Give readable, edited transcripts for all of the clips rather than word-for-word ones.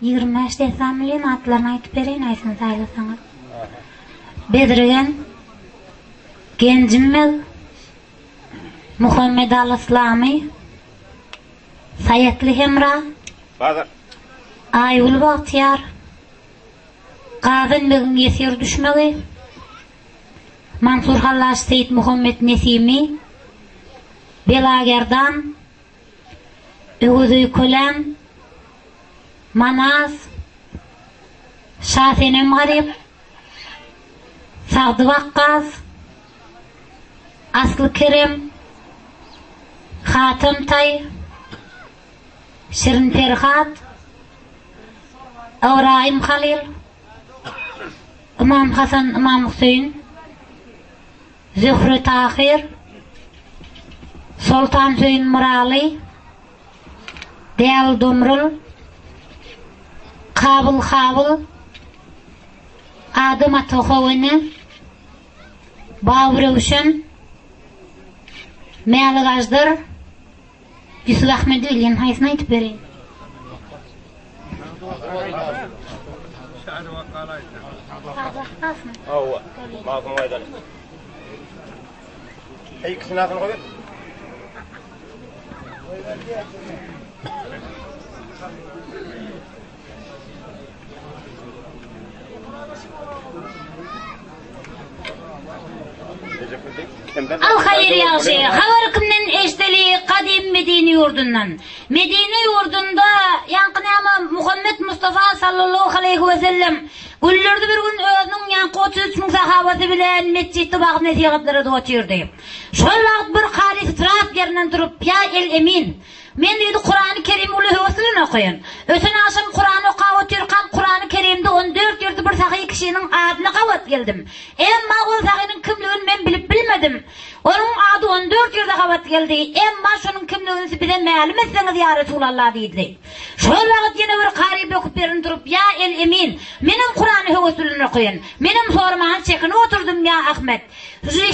25 dessan bilen atlaryny aýdyp bereýin haýsyny saýlasaňyz. Bedrigen, Genjim beg, Muhammet al Yslamy, Saýatly Hemra, Aýgül Bagtyýar, Gazan begiň ýesir düşmegi, Mansur Hallaç Seýit Muhammet Nesimi, Belagerdan, Öwez Öýkelän, Manas, Şasenem Garyp, Sagdy Wakgas, Asly Kerem, Hatam Taý, Şirin Perhat, Ybraýym Halyl, Ymam Hasan, Ymam Hüseýin, Zöhre Tahyr, Soltansöýün Myraly, Däli Domrul, Kabyl Habyl, Adam ata How ene, Babyröwşen, Mälik Aždar, Ýusup Ahmedi bilýän haýsyny aýdyp bereýin? Hawa. Magtym aýdaly. Eý, ikisini asyny goý. Al haýyr ýagşy habar kimden eşdeli gadym Medine ýurdundan. Medine ýurdunda ýaňky näme Muhammet Mustafa sallallahu aleýhi we sellem günlerde bir gün özüniň ýaňky 33 müň sahabasy bilen metjitde wagyz nesihatlar edip otyrdy. Şol wagt bir kary sytrap ýerinden turup, Ýa El-Emin! Men diýdi, Kurany Kerimi uly höwes bilen okaýan. Öten agşam Kurany okap otyrkam, Kurany Kerimde on dört ýerde bir sahy kişiniň adyna gabat geldim. Emma ol sahynyň kimligini men bilip bilmedim. Onuň ady on dört ýerde gabat geldi. Emma şonuň kimligini siz bize mälim etseňiz, ýa Resulallah diýdi. Şol wagt ýene bir kary böküp ýerinden turup, Ýa El-Emin, menem Kurany höwes bilen okaýan. Menem soramaga çekinip oturdym, ýa Ahmet.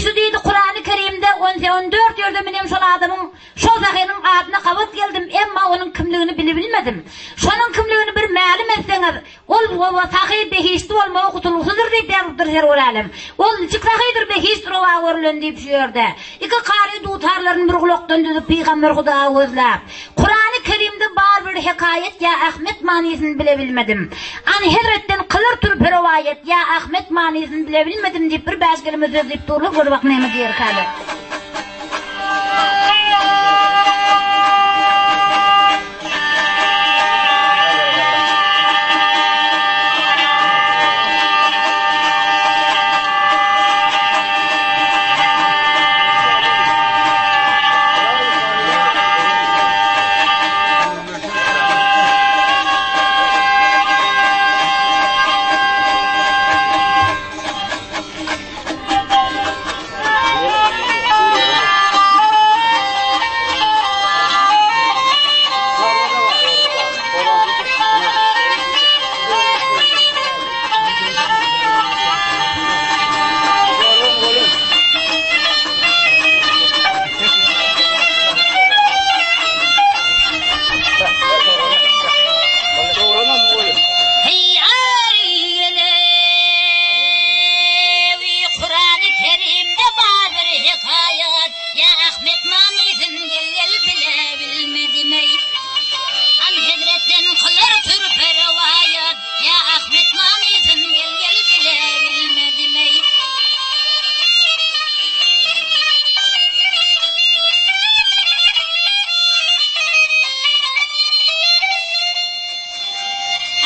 Şu diýdi, Kurany Kerimde on dört ýerde menem şol adamyň Şol sahynyň adyna gabat geldim, emma onuň kimligini bilibilmedim. Şonuň kimligini bir mälim etseňiz, ol oba sahy behişdi bolmagy gutulgysyzdyr diýip ýazypdyr Serwer älem. Ol niçik sahydyr behişt rowa görülen diýip şu ýerde. Iki kary dutarlaryny bir gulakdan düzüp pygamber Hudaýy gözläp. Kurany Kerimde bar bir hekaýat ýa Ahmet manysyny bilebilmedim. An hezretden kylyr türpe rowaýat ýa Ahmet manysyny bilebilmedim diýip bir bäş kelime söz diýip durlar gör bak näme diýerkäler. Kurany Kerimde bar bir hekaýat, Ýa Ahmet manysyn gel-gel bile bilmedim-eý. Han hezretden kylar türpe rowaýat, Ýa Ahmet manysyn gel-gel bile bilmedim-eý.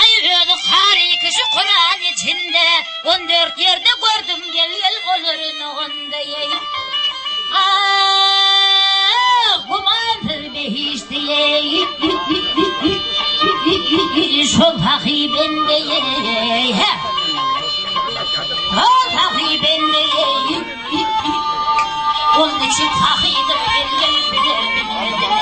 Aý özi kary kişi Kuran içinde on dört ýerde gördüm gel gel oluryn onda ýeý. Ah gümansyz behişdi ýeý. Şol sahy bende ýeý. Şol sahy bende ýeý. Ol niçik sahydyr gel gel bile bilmedim.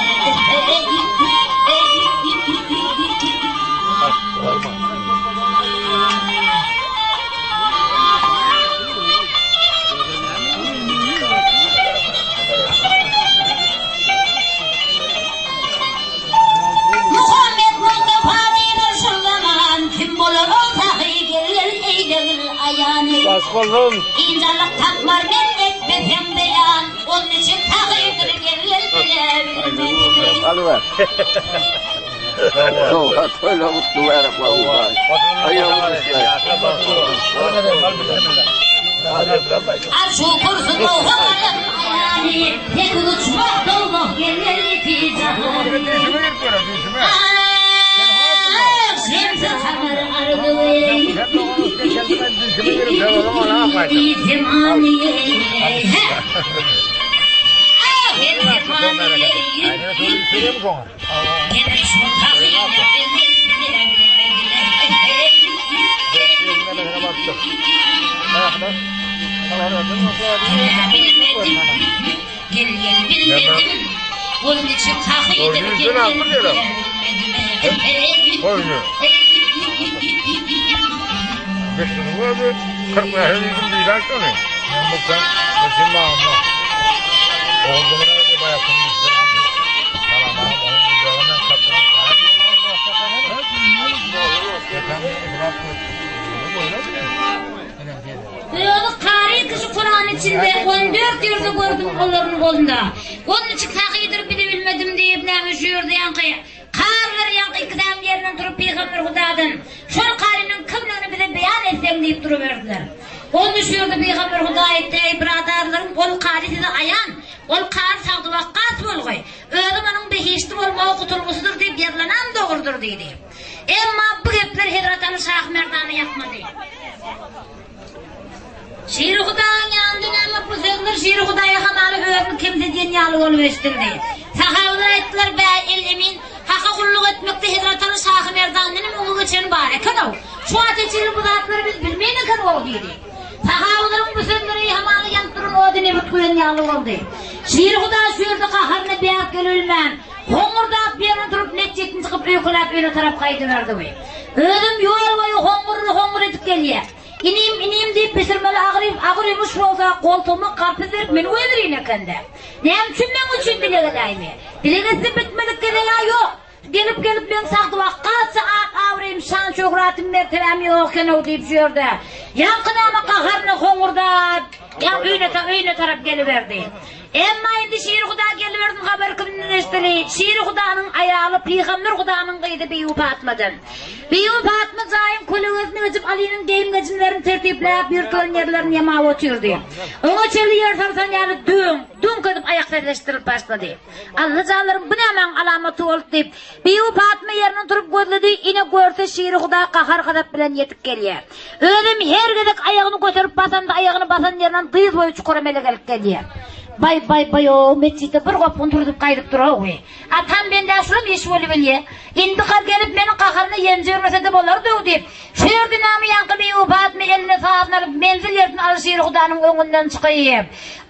Muhammet Mustafa diýilir. Hoş boldum. Ynjalyk tapmar men etmesem beýan, Onun üçin tahydyr gel bile bilmedim. Alyber. Sowgat toýla gutly mübärek bolsun. Arşu kursu lowha kalem aýany, Tekiz uçmak dowzah gel ýeti jahany. Ah, şemsi kamar arzuwy, Özi kary kişi Kuran içinde 14 ýerde gördüm olaryň golunda. Ol niçik sahydyr bile bilmedim diýip näme şu ýerde ýaňky karylar ýaňky ikidam ýerinden turup pygamber Hudadan şol karynyň kimligini bize beýan etseň diýip duruberdiler. Onda şu ýerde pygamber Huda aýtdy, Eý byradarlarym ol kary size aýan, ol kary Sagdy Wakgas bolgaý. Özi munuň behişdi bolmagy gutulgysydyr diýip ýazylanam dogrudyr diýdi. Emma bu gepler Hezret Aly Şahymerdana ýakmady. Şiri Hudaýyň ýanynda näme bu sözler Şiri Hudaýa hamala özüni kemsidýän ýaly bolup eşidildi. Sahabalar aýtdylar, Bä, El-Emin, Haka gulluk etmekde Hezret Aly Şahymerdandan hem öňe geçen bar eken-ow. Şu wagta çenli bu zatlary biz bilmeýän eken-ow diýdi. Sahabalaryň bu sözleri hamala ýanyp duran ody nebit guýan ýaly boldy. Şiri Hudaý şu ýerde gaharyna bäs gelebilmän, Hoňňurdap ýerinden turup metjitden çykyp öýkeläp öýüne tarap gaýdyberdi. Özem ýol boýy hoňňurly-hoňňur edip gelýär. Inim, inim diýip bişirmeli agyr, agyr ýumuş bolsa goltugyma garpyz berip meni goýberýin ekende. Näme üçin meň üçin dileg edäýme? Dileg etse bitmedik gezeg-ä ýok. Gelip-gelip meň Sagdywakgasça at-abraýym, şan-şöhratym, mertebäm ýok eken-ow diýip şu ýerde ýaňky näme gaharyna hoňňurdap, ýa öýüne, öýüne tarap geliberdi. Emma indi Şiri Huda gelibersin habar kimden eşdili? Şiri Hudanyň aýaly Pygamber Hudanyň gyzy Bibi Patmadan. Bibi Patma jaýyň kölegesine geçip Alynyň geýim-gejimlerini tertipläp, ýyrtylan ýerlerini ýamap otyrdy. Oňa çenli ýer sarsan ýaly döň, düňk edip aýak sesi eşidilip başlady. Alla janlarym bu nämäň alamaty boldy diýip, Bibi Patma ýerinden turup gözledi, ine görse Şiri Huda gahar-gazap bilen ýetip gelýär. Özem her gezek aýagyny göterip basanda aýagyny basan ýerinden dyz boýy çukura mele gelip gelýär. Baý, baý, baý-ow, metjitde bir gopgun turzup gaýdyp dur-ow. Atam bendä şulam iş bolubilýä. Indi ka gelip meniň gaharyma ýenjibermese-de bolardy-ow diýip, şu ýerde näme ýaňky Bibi Patma eline sazyny alyp menzil ýerden Aly Şiri Hudanyň öňünden çykyp,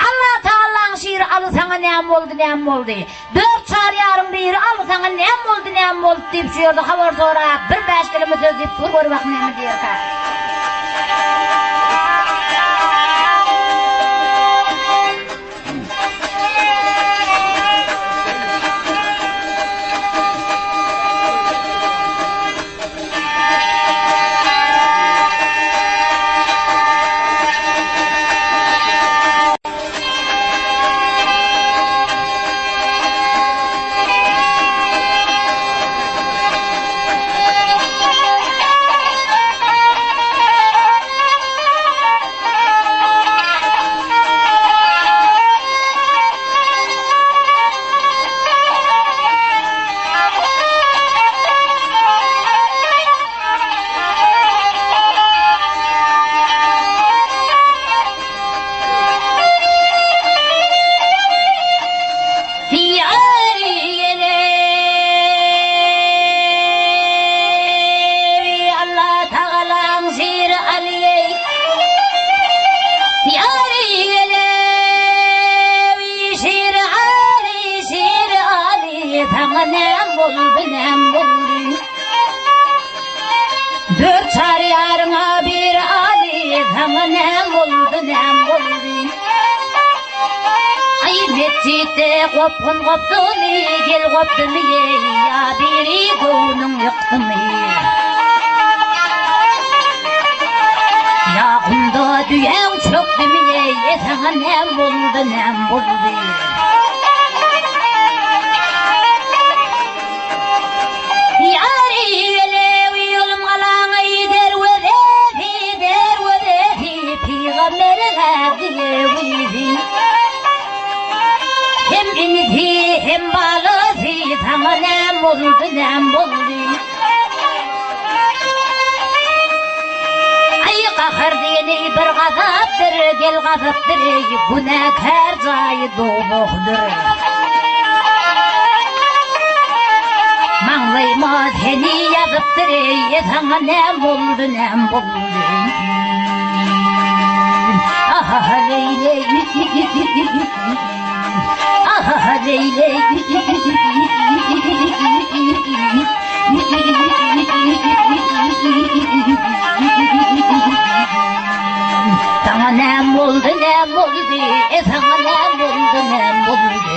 Allatagalaň şiri Aly saňa näme boldy, näme boldy? Dört çaryýaryň biri Aly saňa näme boldy, näme boldy diýip şu ýerde habar sorap, bir bäş keleme söz diýip dur gör bak näme diýerkä. Dört çaryýaryňa bir Aly, saňa näm boldy, näm boldy? Aý, metjitde gopgun gopdumy, gel gopdumy, eý, ýa biri göwnüň ýykdymy? Ýa gumda. Düýäň çökdümi eý, e saňa näm boldy, näm boldy? Ýary gelewi ýolum galaňy derwezesi, derwezesi, pygamberiň giýewisi. Hem inisi, hem balasy, saňa näm boldy, näm boldy? Aý, gahar diýeni bir gazapdyr, gel gazapdyr, eý, günäkär jaýy dowzahdyr. Maňlaýyma seni ýazypdyr, eý, saňa näm boldy, näm boldy? Ah, leý-leý, ah, leý-leý. Saňa näm boldy, näm boldy, e saňa näm boldy, näm boldy?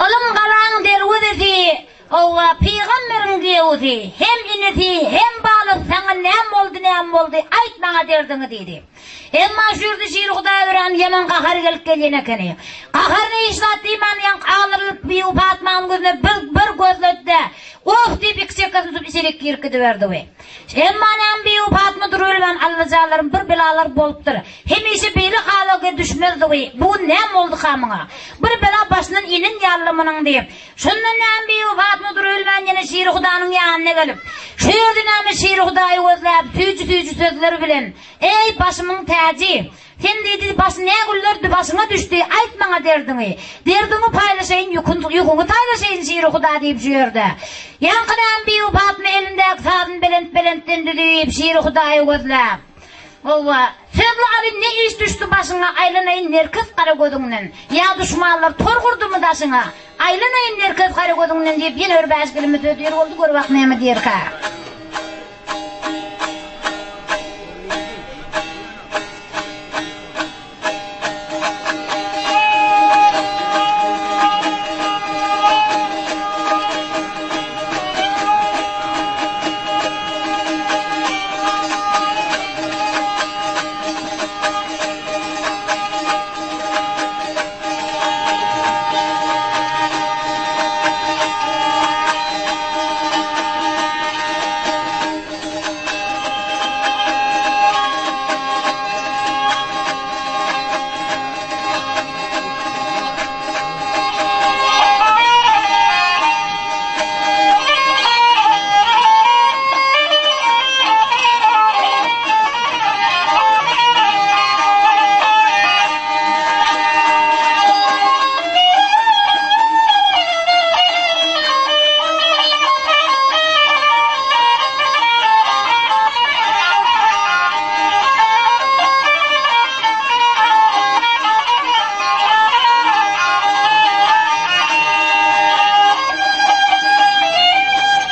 Ylym galaň derwezesi, Hawa, pygamberiň giýewisi, hem inisi, hem balasy saňa näm boldy, näm boldy, aýt maňa derdiňi diýdi. Emma şu ýerde Şir Hudaý örän ýaman gahary gelip gelýän ekeni. Gaharyna hiç zat diýmän ýaňky aglarylyp Bibi Patmanyň gözüne bir bir gözledi-de, Oh diýip iki çekgesini tutup içerik girip gidiberdi we. Emma näme Bibi Patma durubilmän Allajanlarym bir belalar bolupdyr. Hemişe beýle hala düşmezdi we bu gün näme bolduka muňa? Bir bela başyndan inen ýaly munuň diýip, Şonda näme Bibi Patma durubilmän ýene Şiri Hudanyň ýanyna gelip, şu ýerde näme Şiri Hudaýy gözläp süýji-süýji sözler bilen, Eý, başymyň täji! Sen diýdi, başy nä günlerdi başyňa düşdi, aýt maňa derdiňi. Derdiňi paýlaşaýyn, ýükün, ýüküňi taýlaşaýyn Şiri Huda diýip şu ýerde. Ýaňky näme Bibi Patma elindäki sazyny belent-belentden düzüp, Şiri Hudaýy gözläp. Howwa, sözli Aly ne iş düşdi başyňa, aýlanaýyn nerkes gara gözüňden. Ýa duşmanlar tor gurdumy daşyňa, aýlanaýyn nerkes gara gözüňden diýip ýene bir bäş kelime söz diýer boldy, gör bak näme diýerkä.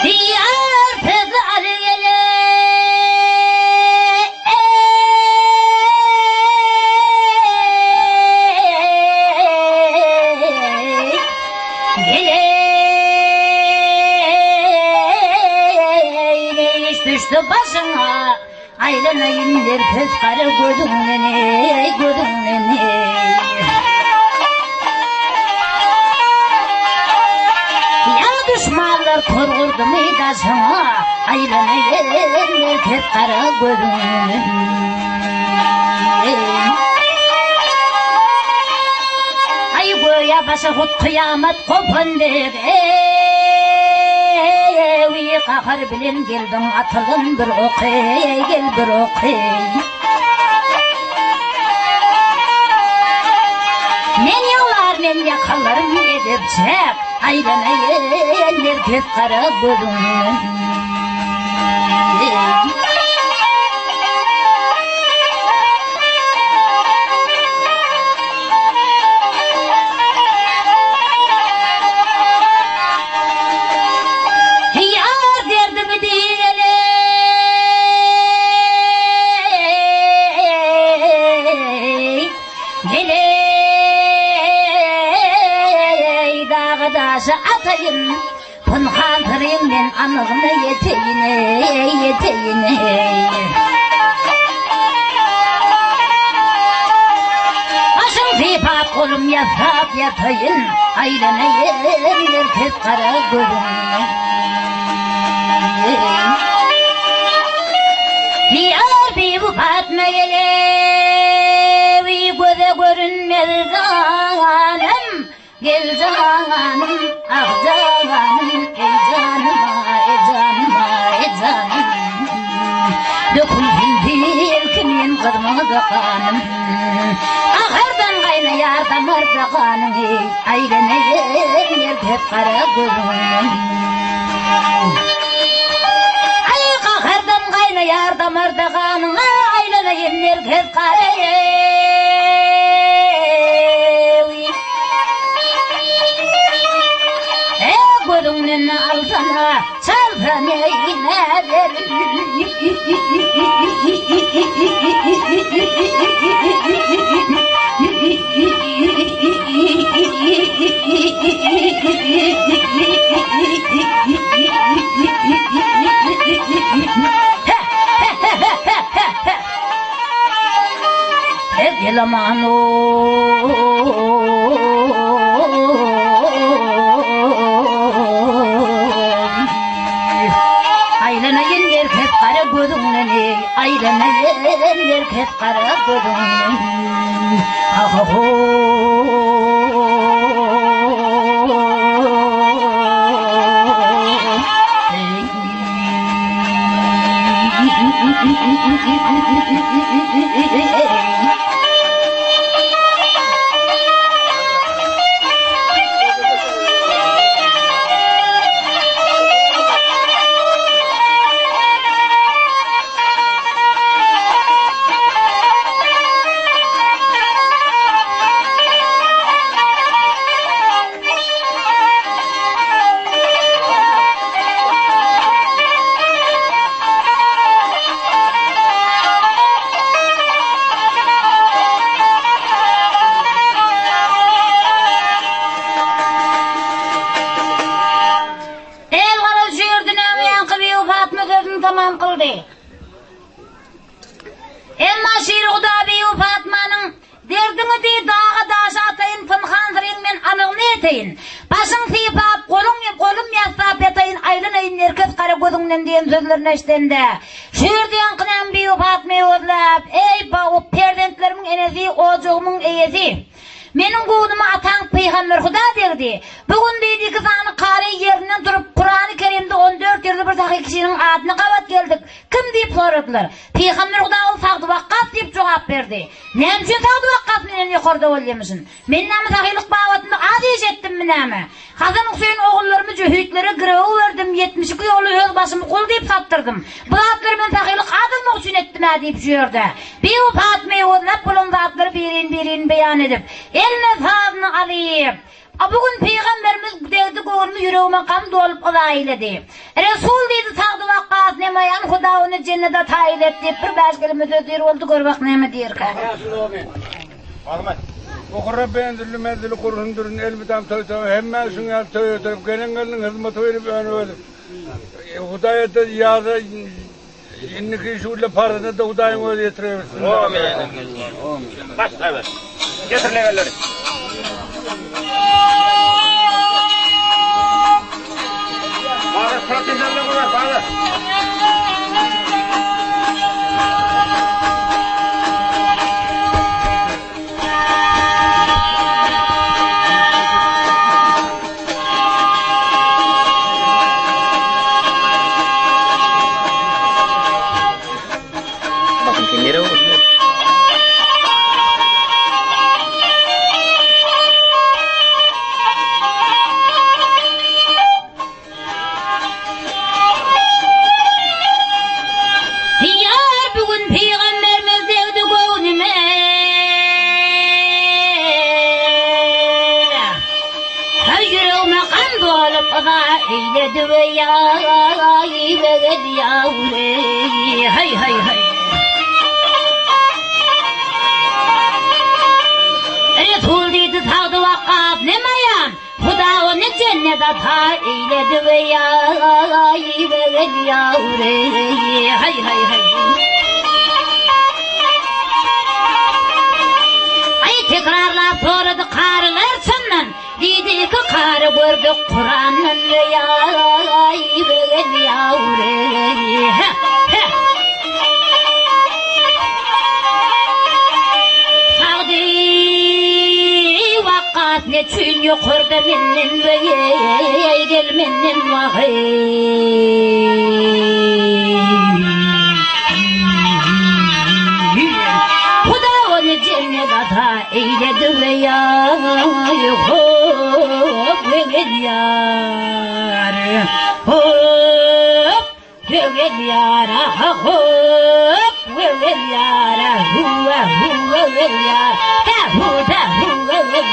Diýer sözli Aly gele. Geleý, ne iş düşdi başyňa, Aýlanaýyn nerkes gara gözüňden eý, gözüňden eý. Ýa duşmanlar tor gurdumy daşyňa, Aýlanaýyn nerkes gara gözüňden eý. Aý göýä başa hut kyýamat gopan dek eý, Gahar bilen geldiň atylan bir ok eý, gel bir ok eý. Men ýyglar, men ýakalaryn edip çäk, Aýlanaýyn nerkes gara gözüňden eý. Gel-eý, daga-daşa ataýyn, Pynhan syryň men anygyna ýeteýin, eý, ýeteýin, eý. Başym sypap, golum ýasap ýataýyn, Aýlanaýyn erkek gara gözüňden. Diýar Bibi Patma gelewi göze görünmez janym, Gel janym, ah janym, eý janym, eý janym, eý janym. Dökülsin sil kimin gyzmada ganym. Gahardan gaýnaýar damarda ganyň, eý, aýlanaýyn erkek gara gözüňden. Aý, gahardan gaýnaýar damarda ganyň, aýlanaýyn erkek gara, eý. Eý, gözüňden alsana, çalsana, eý, näzerim. Aýlanaýyn erkek gara gözüňden eý, Aýlanaýyn erkek gara gözüňden. Ha-ha-ho. El garaz şu ýerde näme ýaňky Bibi Fatma sözüni tamam kyldy. Emma Şirguda Bibi Fatmanyň Derdiňi diý, daga-daşa ataýyn, Pynhan syryň men anygyny eteýin. Başyň sypap, goluň, golum ýassap ýataýyn, Aýlanaýyn nerkes gara gözüňden diýen sözlerini eşidende, şu ýerde ýaňkynam Bibi Fatma öwezläp, Eý, ba-u, perzentlerimiň enesi, ojagymyň eýesi! Meniň göwnüme ataň Pygamber Huda degdi. Bu gün diýdi, iki sany kary ýerinden turup, Kurany Kerimde on dört ýerde bir sahy kişiniň adyna gabat geldik. Kim diýip soradylar. Pygamber Huda ol Sagdy Wakgas diýip jogap berdi. Näme üçin Sagdy Wakgas menden ýokarda bolýamyşyn? Men näme sahylyk babatynda az iş etdimmi näme? Hasan Huseýin ogullarymy jöhitlere girewe berdim, 72 ýola öz başymy gul diýip satdyrdym. Bu zatlary men sahylyk at almak üçin etdim-ä diýip şu ýerde Bibi Patma ýowuzlap bolan zatlary birin-birin beýan edip, eline sazyny alyp, A bu gün pygamberimiz degdi göwnümi ýüregime gam dolup yza eýledi. Resul diýdi Sagdy Wakgas nemaýan Huda ony jennede taýyn et diýip bir bäş kelime söz diýr boldy gör bak näme diýerkä. Okara benzilli menzili gursun dürün elmydam toý toý hemmä şuň ýaly toý ötürip gelen gelniň hyzmaty berip öne ödüp Hudaý etse ýaza indiki şuwle paryny da Hudaýyň özi ýetirewersin. Amin. Başla ber. Getir legenleri. Bazar protezlerine koyar bazar. Ýar bu gün pygamberimiz degdi göwnüme. Hay ýüregime gam dolup yza eýledi we ýaý begedi ýawry. Hay hay hay. Jennet ata eýledi we ýaý we ýawre haý haý haý. Aý tekrarlap sorady karylar çyndan diýdi iki kary gördük Kurandan we ýaý we ýawre he he. Sagdy Wakgas neçün ýokarda menden weý gel menden wahy. Huda ony jennet ata eýledi weýaý hop weý ýar hop Sögel ýara hop Sögel ýara huwa huwa wel ýar Tä hu tä huwa wel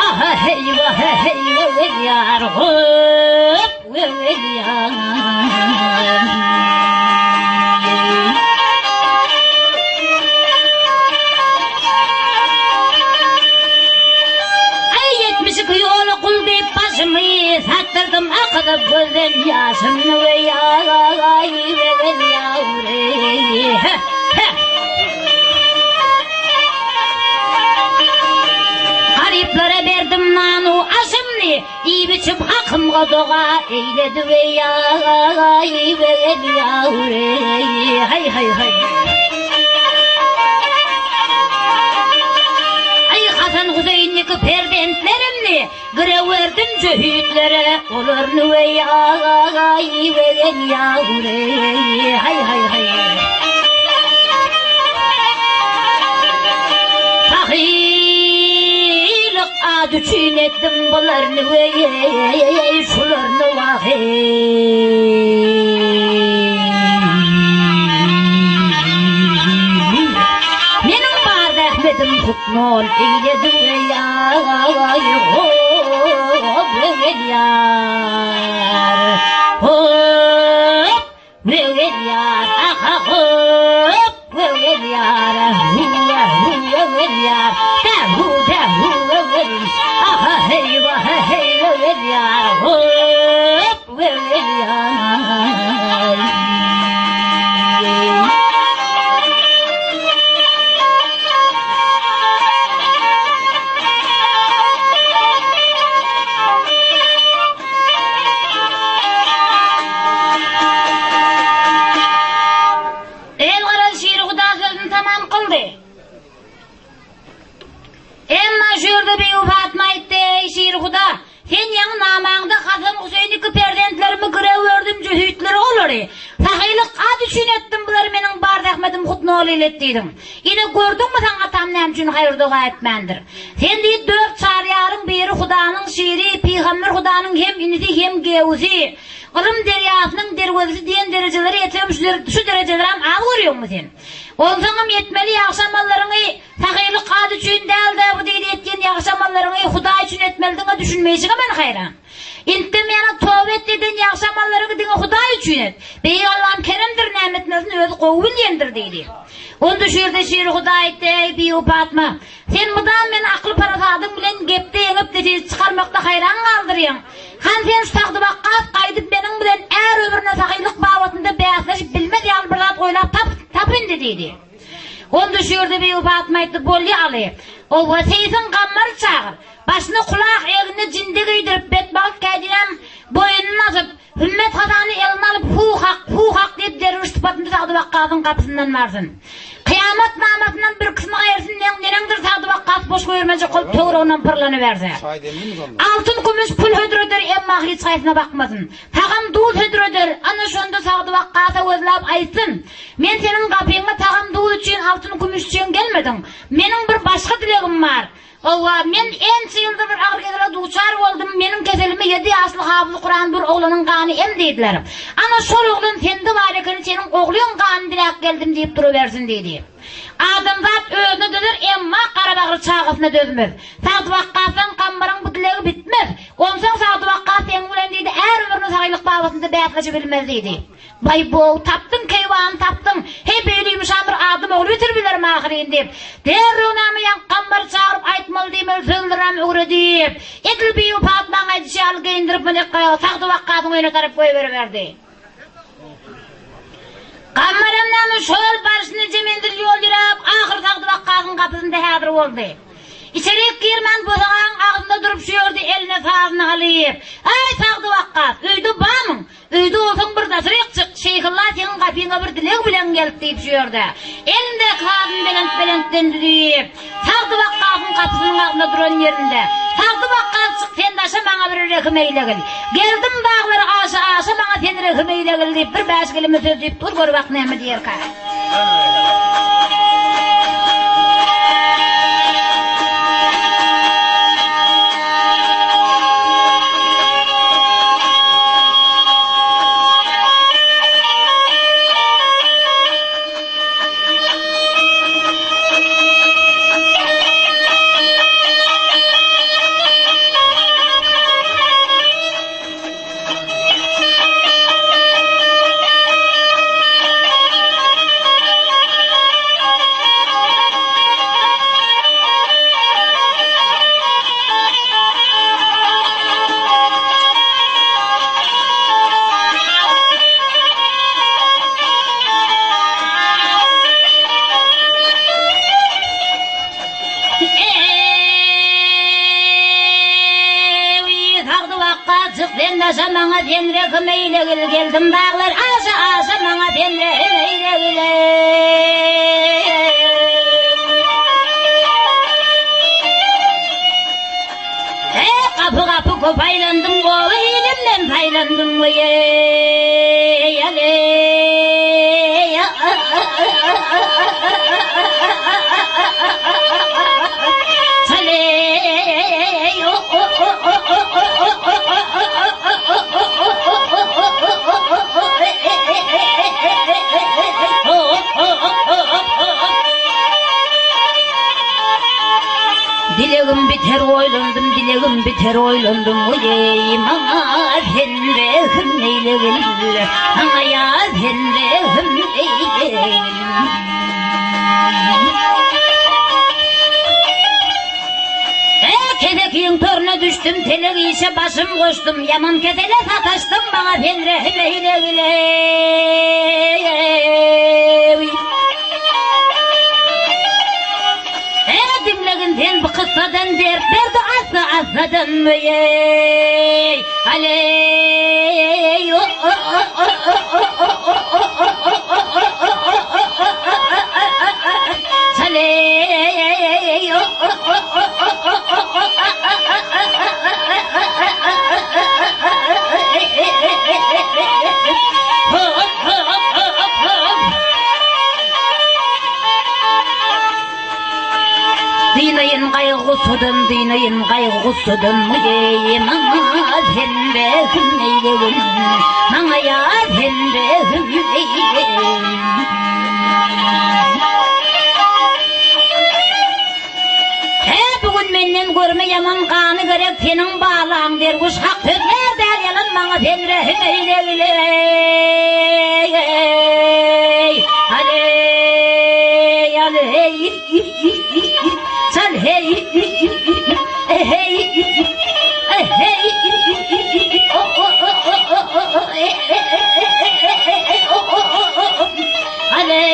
Aha heý waha heý wel ýar hop wel ýar. Aý 72 ýola gul diýip başymy satdyrdym akydyp gözden ýaşymny we ýaý we gel ýawry he he. Garyplara berdim nanu aşymny iýip içip hakymga doga eýledi we ýaý we gel ýawry haý haý haý. Aý Hasan Huseýndiki perzentlerimni Girew berdim jöhitlere olarny weý aý wegen ýawry haý haý haý. Sahylyk ady üçin etdim bularny weý şularny wahy. Meniň bar zähmetim hutnol eýledi weý aý hop weý ýar hop weý ýar aha hop weý ýar huwa huwa weý ýar tä hu tä huwa weý aha heý waha heý weý ýar hop weý ýar. Elgaraz Şiri Huda sözüni tamam kyldy. Emma şu ýerde Bibi Fatma aýtdy, Eý, Şiri Huda, sen ýaňy namaňda Hasan Huseýniki perzentlerimi girew berdim jöhitlere olary sahylyk at üçin etdim bulary meniň bar zähmetim hut nol ilet diýdiň. Ine gördüňmi saň atam näme üçin haýyr doga etmändir. Sen diýip dört çaryýaryň biri Hudanyň şiri, pygamber Hudanyň hem inisi hem gewsi, ylym derýasynyň derwezesi diýen derejelere ýetirem şu derejelerem az görýäňmi sen? Onsoňam etmeli ýagşy amallaryňy sahylyk ady üçin däl-de bu diýdi etýän ýagşy amallaryňy Hudaý üçin etmelidiňe düşünmeýşiňe men haýran. Indem ýaňy toba et eden ýagşy amallaryňy diňe Hudaý üçin et. Beýik Allam keremdir, näme etmelisin özi gowy bilýändir diýdi. Onda şu ýerde Şiri Hudaý aýtdy, Eý, Bibi Patma, sen mydam meni akyl-parasadyň bilen gepde ýeňip netije çykarmakda haýran galdyrýaň. Han sen şu Sagdy Wakgas gaýdyp meniň bilen är ömrüne sahylyk babatynda bäsleşip bilmez ýaly bir zat oýlap tap, tap indi diýdi. Onda şu ýerde Bibi Patma aýtdy, Bolýa Aly, owa, seýsiň Gammary çagyr. Başyna kulah, egnine jinde geýdirip, betbagt kädinem boýnuna asyp, Hümmet Hasany eline alyp, Hu hak, hu hak diýip derwüş sypatynda Sagdy Wakgasyň gapysyndan barsyn. Kyýamat namasyndan bir kysmy gaýrysyn neň neneňdir Sagdy Wakgas boş goýbermejek bolup töwereginden pyrlanyberse. Altyn kümüş pul hödür eder, emma hiç haýsyna bakmasyn. Tagam duz hödür eder, ana şonda Sagdy Wakgasa gözläp aýtsyn, Men seniň gapyňa tagam duz üçin, altyn kümüş üçin gelmedim. Meniň bir başga dilegim bar. Hawa, men ençe ýyldyr bir agyr kesele duçar boldum, meniň keselime ýedi ýaşly hafyzy Kuran bir oglanyň gany em diýdiler. Ana, şol oglan sende bar ekeni, seniň oglyň ganyny diläp geldim diýip durubersin diýdi. Adamzat özüne dözer, emma garabagry çagasyna dözmez. Sagdy Wakgasdan Gambaryň bu dilegi bitmez. Onsoň Sagdy Wakgas seň bilen diýdi, är ömrüne sahylyk babatynda bäsleşebilmez diýdi. Baý-bow, tapdyň, keýwany, tapdyň! Heý, beýle ýumşam bir adam ogly bitirip ahyryn diýip, derrew näme ýaňky Gambary çagyryp aýtmaly-diýmeli sözlerem öwredip, Edil Bibi Patmaň aýdyşy ýaly geýindirip Mylykgaýagy Sagdy Wakgasyň öýüne tarap goýberiberdi. Gammaram näme şol barşyna nije menzil ýol ýöräp, ahyr Sagdy Wakgasyň gapysynda häzir boldy. Içerik girmän bosagaň agzynda durup şu ýerde eline sazyny alyp, Äý, Sagdy Wakgas, öýde barmyň? Öýde bolsaň bir daşaryk çyk, Şeýhylla seň gapyňa bir dileg bilen gelip diýip şu ýerde, elindäki sazyny belent-belentden düzüp, Sagdy Wakgasyň gapysynyň agzynda duran ýerinde, Sagdy Wakgas çyk sen daşa maňa bir rehim eýlegil. Geldim daglary aşa-aşa maňa sen rehim eýlegil diýip bir bäş keleme söz diýip dur gör bak näme diýerkä. Sen daşa maňa sen rehim eýlegil geldim daglar aşa aşa maňa sen rehim eýlegil Eý gapy gapy köp aýlandym gowy ilimden saýlandym weý aleý Dilegim biter oýlandym, dilegim biter oýlandym, oýeý, maňa sen rehim eýlegil, maňa ýa sen rehim eýlegil. Kesekiň törüne düşdüm, telek işe başym goşdum, Ýaman kesele sataşdym, maňa sen rehim eýlegil-eý. Diňlegin sen bu kyssadan dert berdi assa-assadan weý, aleý, Dynaýyn gaýgy-gussadan, dynaýyn gaýgy-gussadan, Eý, maňa sen rehim eýlegin, maňa ýa sen rehim eýlegin. Hä, bu gün menden görme ýaman gany gerek seniň balaň derwüş hak sözlär däl ýalan maňa sen rehim eýlegil eý aleý aleý çal heý eheý eheý aleý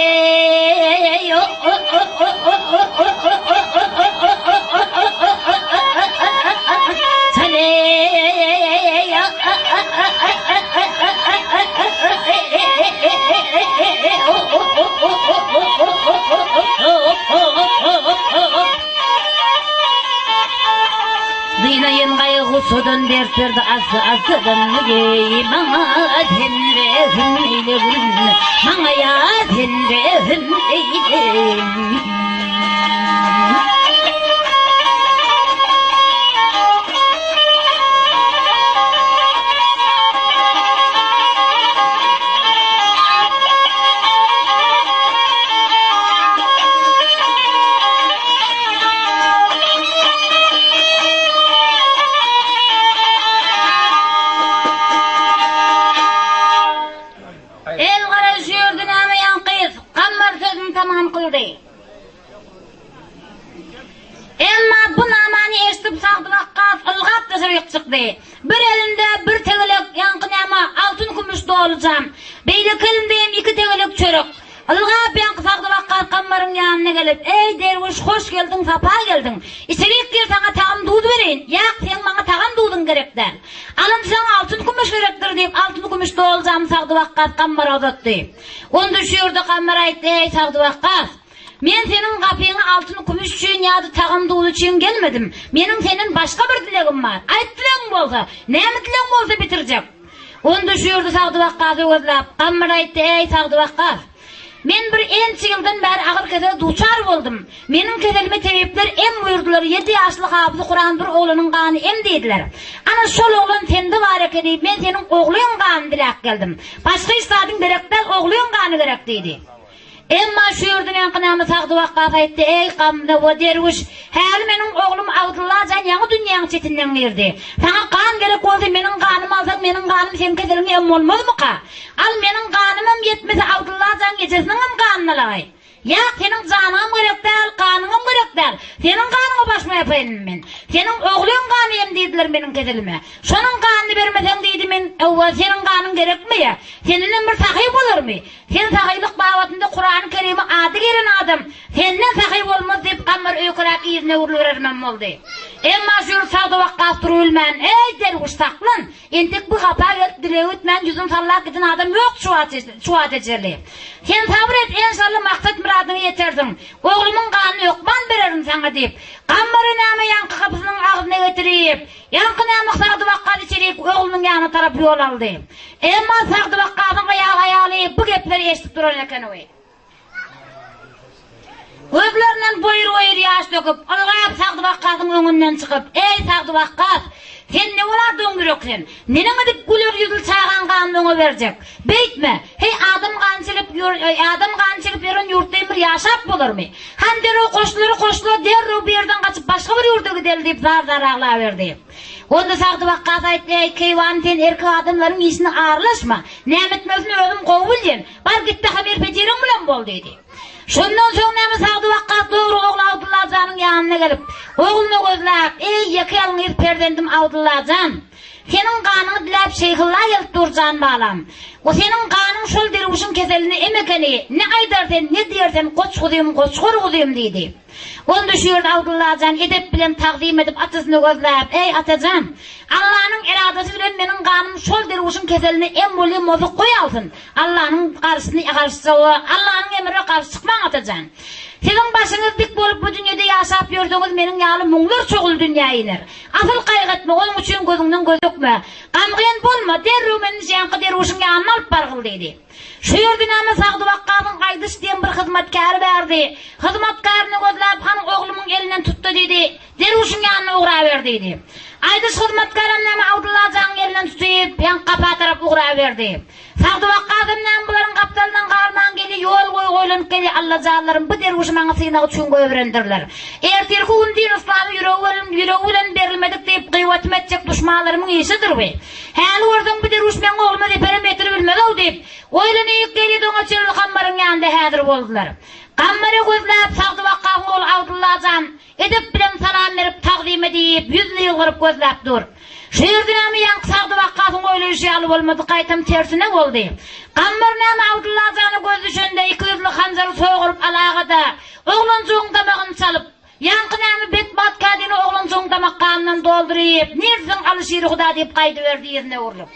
Dynaýyn gaýgy-gussadan dert berdi assa-assadan Eý, maňa sen rehim eýlegin, maňa ýa sen rehim El gara şu ýerde näme ýaňky Gammar sözüni tamam kyldy. Emma bu namany eşidip Sagdy Wakgas ylgap-da. daşaryk çykdy. Bir elinde bir tegelek ýaňky näme altyn-kümüş doly jam, beýleki elinde hem iki tegelek çörek. Ylgap ýaňky Sagdy Wakgas Gammaryň ýanyna gelip, Eý, derwüş, hoş geldiň, sapa geldiň. Içerik gir, saňa tagam-duz bereýin. Ýak, seň maňa tagam-duzuň gerek däl. Alynsaň altyn-kümüş gerekdir diýip, altyn-kümüş doly jamy Sagdy Wakgas Gammara uzatdy. Onda şu ýerde Gammar aýtdy, Eý, Sagdy Wakgas! Men seniň gapyňa altyn-kümüş üçin ýa-da tagam-duz üçin gelmedim. Meniň senden başga bir dilegim bar. Aýt dilegiň bolsa, näme dilegiň bolsa bitirjek. Onda şu ýerde Sagdy Wakgasy gözläp, Gammar aýtdy, Eý, Sagdy Wakgas! Men bir ençe ýyldan bäri agyr kesele duçar boldum. Meniň keselime tebipler em buýurdylar, ýedi ýaşly hafyzy Kuran bir oglanyň gany em diýdiler. Ana, şol oglan sende bar ekeni, men seniň ogluň ganyny diläp geldim. Başga hiç zadyň gerek däl, ogluň gany gerek diýdi. Emma şu ýerde meňki näme Sagdy Wakgas aýtdy, Eý, gamly derwüş, häli meniň oglum Abdylla jan ýaňy dünýäň çetinden girdi. Saňa gan gerek bolsa, meniň ganymy alsaň, meniň ganym seň keseliňe em bolmazmyka? Al, meniň ganymam ýetmese, Abdylla jan ejesiniňem ganyny alagaý. Ýak, seniň janyňam gerek däl, ganyňam gerek däl. Seniň ganyňa başma ýapaýynmy men? Seniň ogluň gany em diýdiler meniň keselime. Şonuň ganyny bermeseň diýdi men, Öwwa, seniň ganyň gerekmi ýa? Sendenem bir sahy bolarmy? Sen sahylyk babatynda Kurany Kerime ady gelen adam, senden sahy bolmaz diýip Gammar öýkeläp yzyna öwrüliberermem boldy. Emma şu ýurt Sagdy Wakgas durubilmän, Eý, derwüş, saklan! Entek bu gapa gelip dilegi bitmän ýüzüni sallap giden adam ýok şu wagta çenli. Sen sabyr et, enşalla maksat-myradyňa ýetersiň. Oglumyň ganyny hökman bererin saňa diýip, Gammary näme ýaňky gapysynyň agzyna getirip, Ýaňky näme Sagdy Wakgas içerik oglunyň ýanyna tarap ýol aldy. Emma Sagdy Wakgasyň aýaly bu gepleri eşidip duran ekeni. Gözlerinden boýur-boýur ýaş döküp, ylgap Sagdy Wakgasyň öňünden çykyp, Eý, Sagdy Wakgas! Sen ne bolar doňýürek sen? Neneň edip güler ýüzli çagaň ganyny oňa berjek? Beýtme! Heý, adam gany çekip ýör, adam gany çekip ýören ýurtda hem bir ýaşap bolarmy? Han derrew goşlary goşla, derrew bu ýerden gaçyp başga bir ýurda gideli diýip zar-zar aglaberdi. Onda Sagdy Wakgas aýtdy, Eý, keýwany sen erkek adamlaryň işine aralaşma. Näme etmelisini özüm gowy bilýän. Bar git-de hamir-petiriň bilen bol diýdi. Şondan soň näme Sagdy Wakgas dogry ogly Abdylla janyň ýanyna gelip, ogluny gözläp, Eý, ýeke-ýalňyz perzendim Abdylla jan! Seniň ganyňy diläp Şeýhylla gelip dur jan balam. O seniň ganyň şol derwüşiň keseline em ekeni, ne aýdar sen, ne diýer sen goç guzym, goçgar guzym diýdi. Onda şu ýerde Abdylla jan edep bilen tagzym edip atasyny gözläp, Eý, atajan! Allanyň eradasy bilen meniň ganym şol derwüşiň keseline em bolýan bolsa goý alsyn. Allanyň garşysyny garşy Allanyň emrine garşy çykmaň atajan. Siziň başyňyz dik bolup bu dünýede ýaşap ýörseňiz meniň ýaly müňlerçe ogul dünýä iner. Asyl gaýgy etme, onuň üçin gözüňden göz dökme. Gamgyn bolma, derrew meni ýaňky derwüşiň ýanyna alyp bargyl diýdi. Şu ýerde näme Sagdy Wakgasyň Gaýdyş diýen bir hyzmatkäri bardy. Hyzmatkärini gözläp, hany oglumyň elinden tutdy diýdi. Derwüşiň ýanyna ugraber diýdi. Aýdyş hyzmatkärem näme Abdylla janyň elinden tutyp, ýaňky gapa tarap ugraberdi. Sagdy Wakgasam näme bularyň gapdalyndan galman gelýä, ýol boýy oýlanyp gelýä, Alla janlarym, bu derwüşi maňa synag üçin goýberendirler. Ertirki gün din-yslama ýüregi bilen, ýüregi bilen berilmedik diýip gyýbatymy etjek duşmanlarymyň işidir bu. Häli görseň bu derwüş meň ogluma zeperem ýetiribilmez-ow diýip, oýlanyp gelýä-de oňa çenli Gammaryň ýanynda häzir boldular. Gammary gözläp Sagdy Wakgasyň ogly Abdylla jan, Edep bilen salam berip, tagzym edip, ýüzüne ýylgyryp gözläp dur. Şu ýerde näme ýaňky Sagdy Wakgasyň oýlaýşy ýaly bolmady, gaýtam tersine boldy. Gammar näme Abdylla jana gözi düşende ikiýüzli hanjary soguryp alaga-da, oglanjygyň damagyny çalyp, ýaňky näme betbagt kädini oglanjygyň damak ganyndan dolduryp, Nirsiň Aly şiri Huda diýip gaýdyberdi yzyna öwrülip.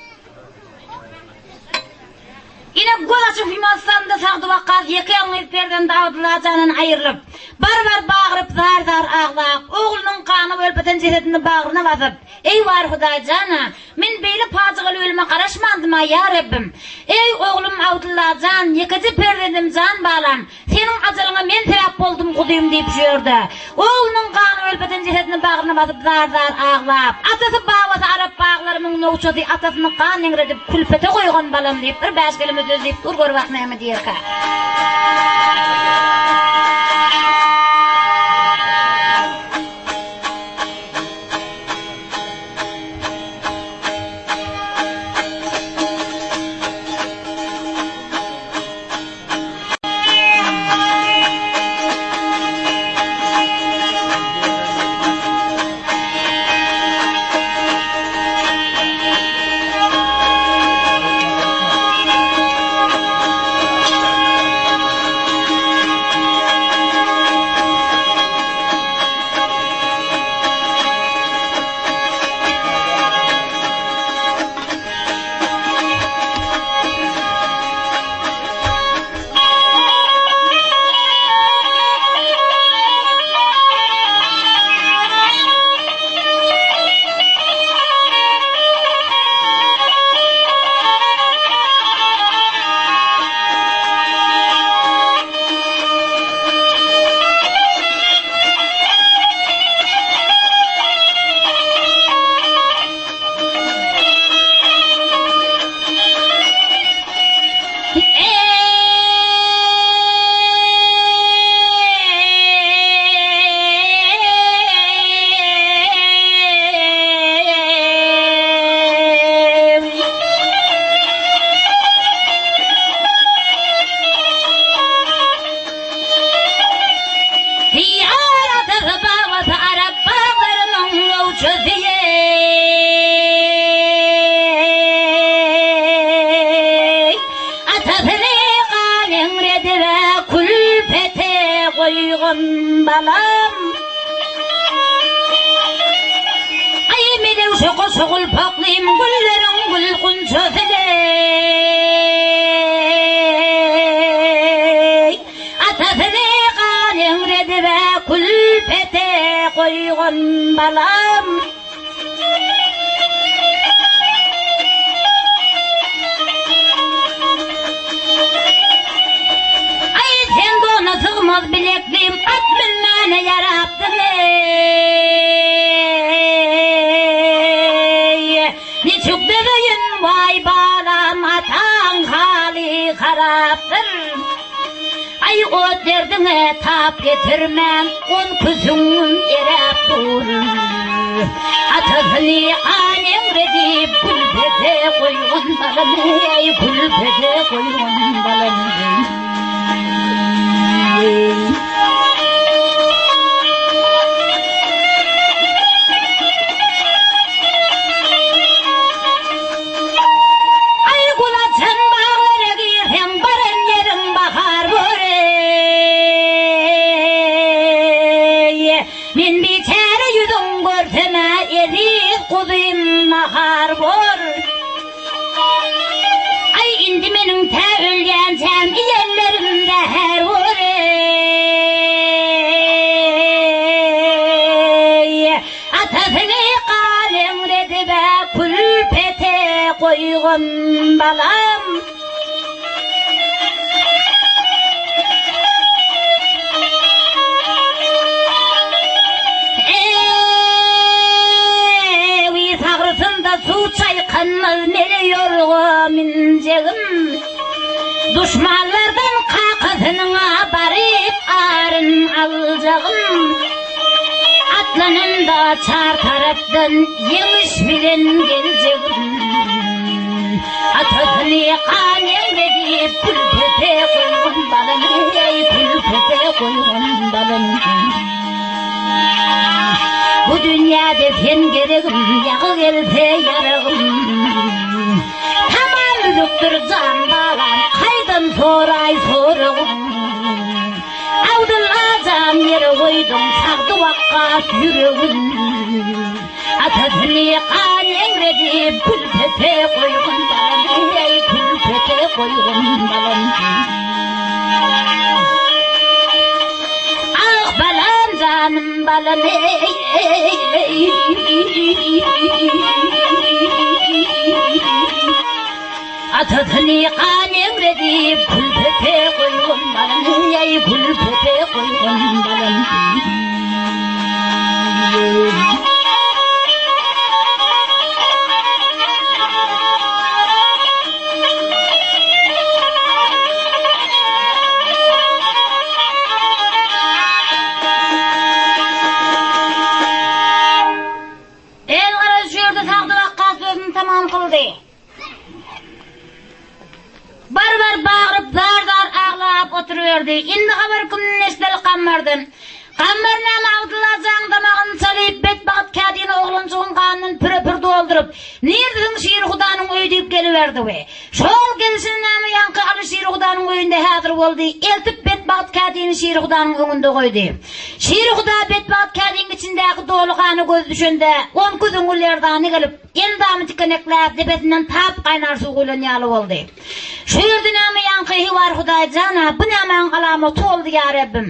Ine, göz açyp ýumasam-da Sagdy Wakgas ýeke-ýalňyz perzendi Abdylla jandan aýrylyp, bar-bar bagyryp, zar-zar aglap, oglunyň gana wölpeten jesedini bagryna basyp, Eý, bar Hudaý jan-a, men beýle pajygaly ölüme garaşmandym-a, ýa Rebbim! Eý, oglum Abdylla jan, ýekeje perzendim jan balam, Seniň ajalyňa men sebäp boldum, guzym diýip şu ýerde, oglunyň gany ölpeden jesedini bagryna basyp zar-zar aglap, atasy babasy arap baglarymyň nowçasy atasyny gan eňredip külpete goýgan balam diýip bir bäş keleme söz diýip dur gör bak näme diýerkä. gunçasy eý. Atasyny gan eňredip-ä külpete goýgan balam. Aý melewşe goşa gulpaklym gülleriň gül gunçasy eý. Atasyny gan eňredib-ä külpete goýgan balam. Aý, sen dona sygmaz bileklim, at münmäne ýarapdyň eý. Niçik dözeýin, waý balam, ataň haly harapdyr. Aý, o derdiňe tap getirmän, on küsüňim eräp dur. Atasyny gan eňredip, külpete goýgan balam, eý, külpete goýgan balam, eý. Aý gül açan baglara girseň, baran ýeriň bahar bor eý. Men biçäre ýüzüň görsem-ä, eziz guzym nahar bor. Aý indi meniň tä ölýänçäm iýenlerim zäher bor eý. Atasyny gan eňredib-ä külpete goýgan balam. Eý, sagrysynda suw çaýkanmaz mele ýorga münjegim. Duşmanlardan kakasynyň-a baryp aryn aljagym. Atlananda çar tarapdan ýeňiş bilen geljegim. Atasyny gan eňredip külpete goýgan balam, eý, külpete goýgan balam. Bu dünýäde sen geregim, ýagy gelse ýaragym. Tamam üzükdir jan balam, kaýdan soraý soragym. Abdylla jan ýere goýduň Sagdy Wakgas ýüregin. Atasyny gan eňredip külpete goýgun balam, eý, külpete goýgun balam. Ah, balam, janym balam, eý, eý, eý. Atasyny gan eňredip, külpete goýgan balam, eý, külpete goýgan balam. Elgaraz şu ýerde Sagdy Wakgas sözüni tamam kyldy. Bar-bar bagyryp, zar-zar aglap oturyberdi. Indi habar kimden eşideli Gambardan. Gambar näme Abdylla jaň damagyny çalyp, betbagt kädini oglanjygyň ganyndan püre-pür dolduryp, Nirdesiň Şiri hudanyň öýi diýip geliberdi we şol gelşine näme ýaňky Aly Şiri hudanyň öýünde häzir boldy, eltip betbagt kädini Şiri hudanyň öňünde goýdy. Şiri huda betbagt kädiň içindäki doly gana gözi düşende, onki züňňi lerzana gelip, Endamy tikenekläp, depesinden tap gaýnar suw guýlan ýaly boldy. Şu ýerde näme ýaňky Hiwar Hudaý jan-a, bu nämäň alamaty boldy, ýa Rebbim?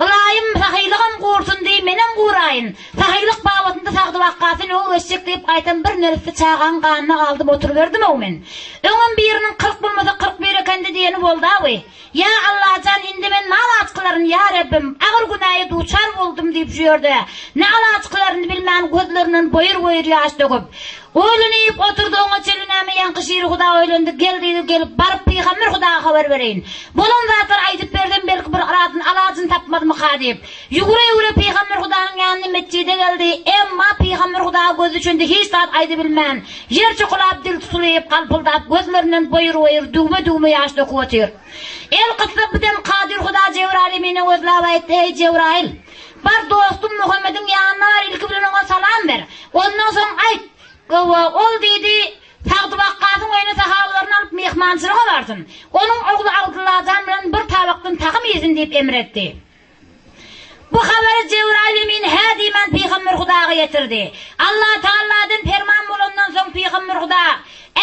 Ylaýym, sahylygam gursun diý, menem guraýyn. Sahylyk babatynda Sagdy Wakgasy öňe geçjek diýip gaýtam bir neresse çagaň ganyna galdym oturyberdim-ow men. Öňem biriniň 40 bolmasa 41 ekende diýeni bolda-wy. Ýa Allajan indi men nalaç kylaryn ýa Rebbim agyr günäýe duçar boldum diýip şu ýerde ne alaç kylaryny bilmän gözlerinden boýur boýur ýaş döküp oýlanyp oturdy oňa çenli näme ýaňky şiri huda oýlandy gel diýdi gelip baryp pygamber hudaga habar bereýin bolan zatlary aýdyp bersem belki bir aradyn alajyny tapmazmyka diýip ýügüre ýügüre pygamber hudanyň ýanyna metjide geldi emma pygamber hudaga gözi düşende hiç zat aýdybilmän Ýer çokulap, dil tutulyp, galpyldap, gözlerinden boýur-boýur, düwme-düwme ýaş döküp otyr. Elkyssa bu dem Kadyr Huda Jebraýyl Emine gözläp aýtdy, Eý, Jebraýyl! Bar, dostum Muhammediň ýanyna bar, ilki bilen oňa salam ber. Hawa, ol diýdi, Sagdy Wakgasyň öýüne sahabalaryny alyp myhmançylyga barsyn. Onuň ogly Abdyllajan bilen bir tabakdan tagam iýsin diýip emr etdi. Bu habary Jebraýyl emin hä diýmän Pygamber Hudaga ýetirdi. Allatagaladan perman bolandan soň Pygamber Huda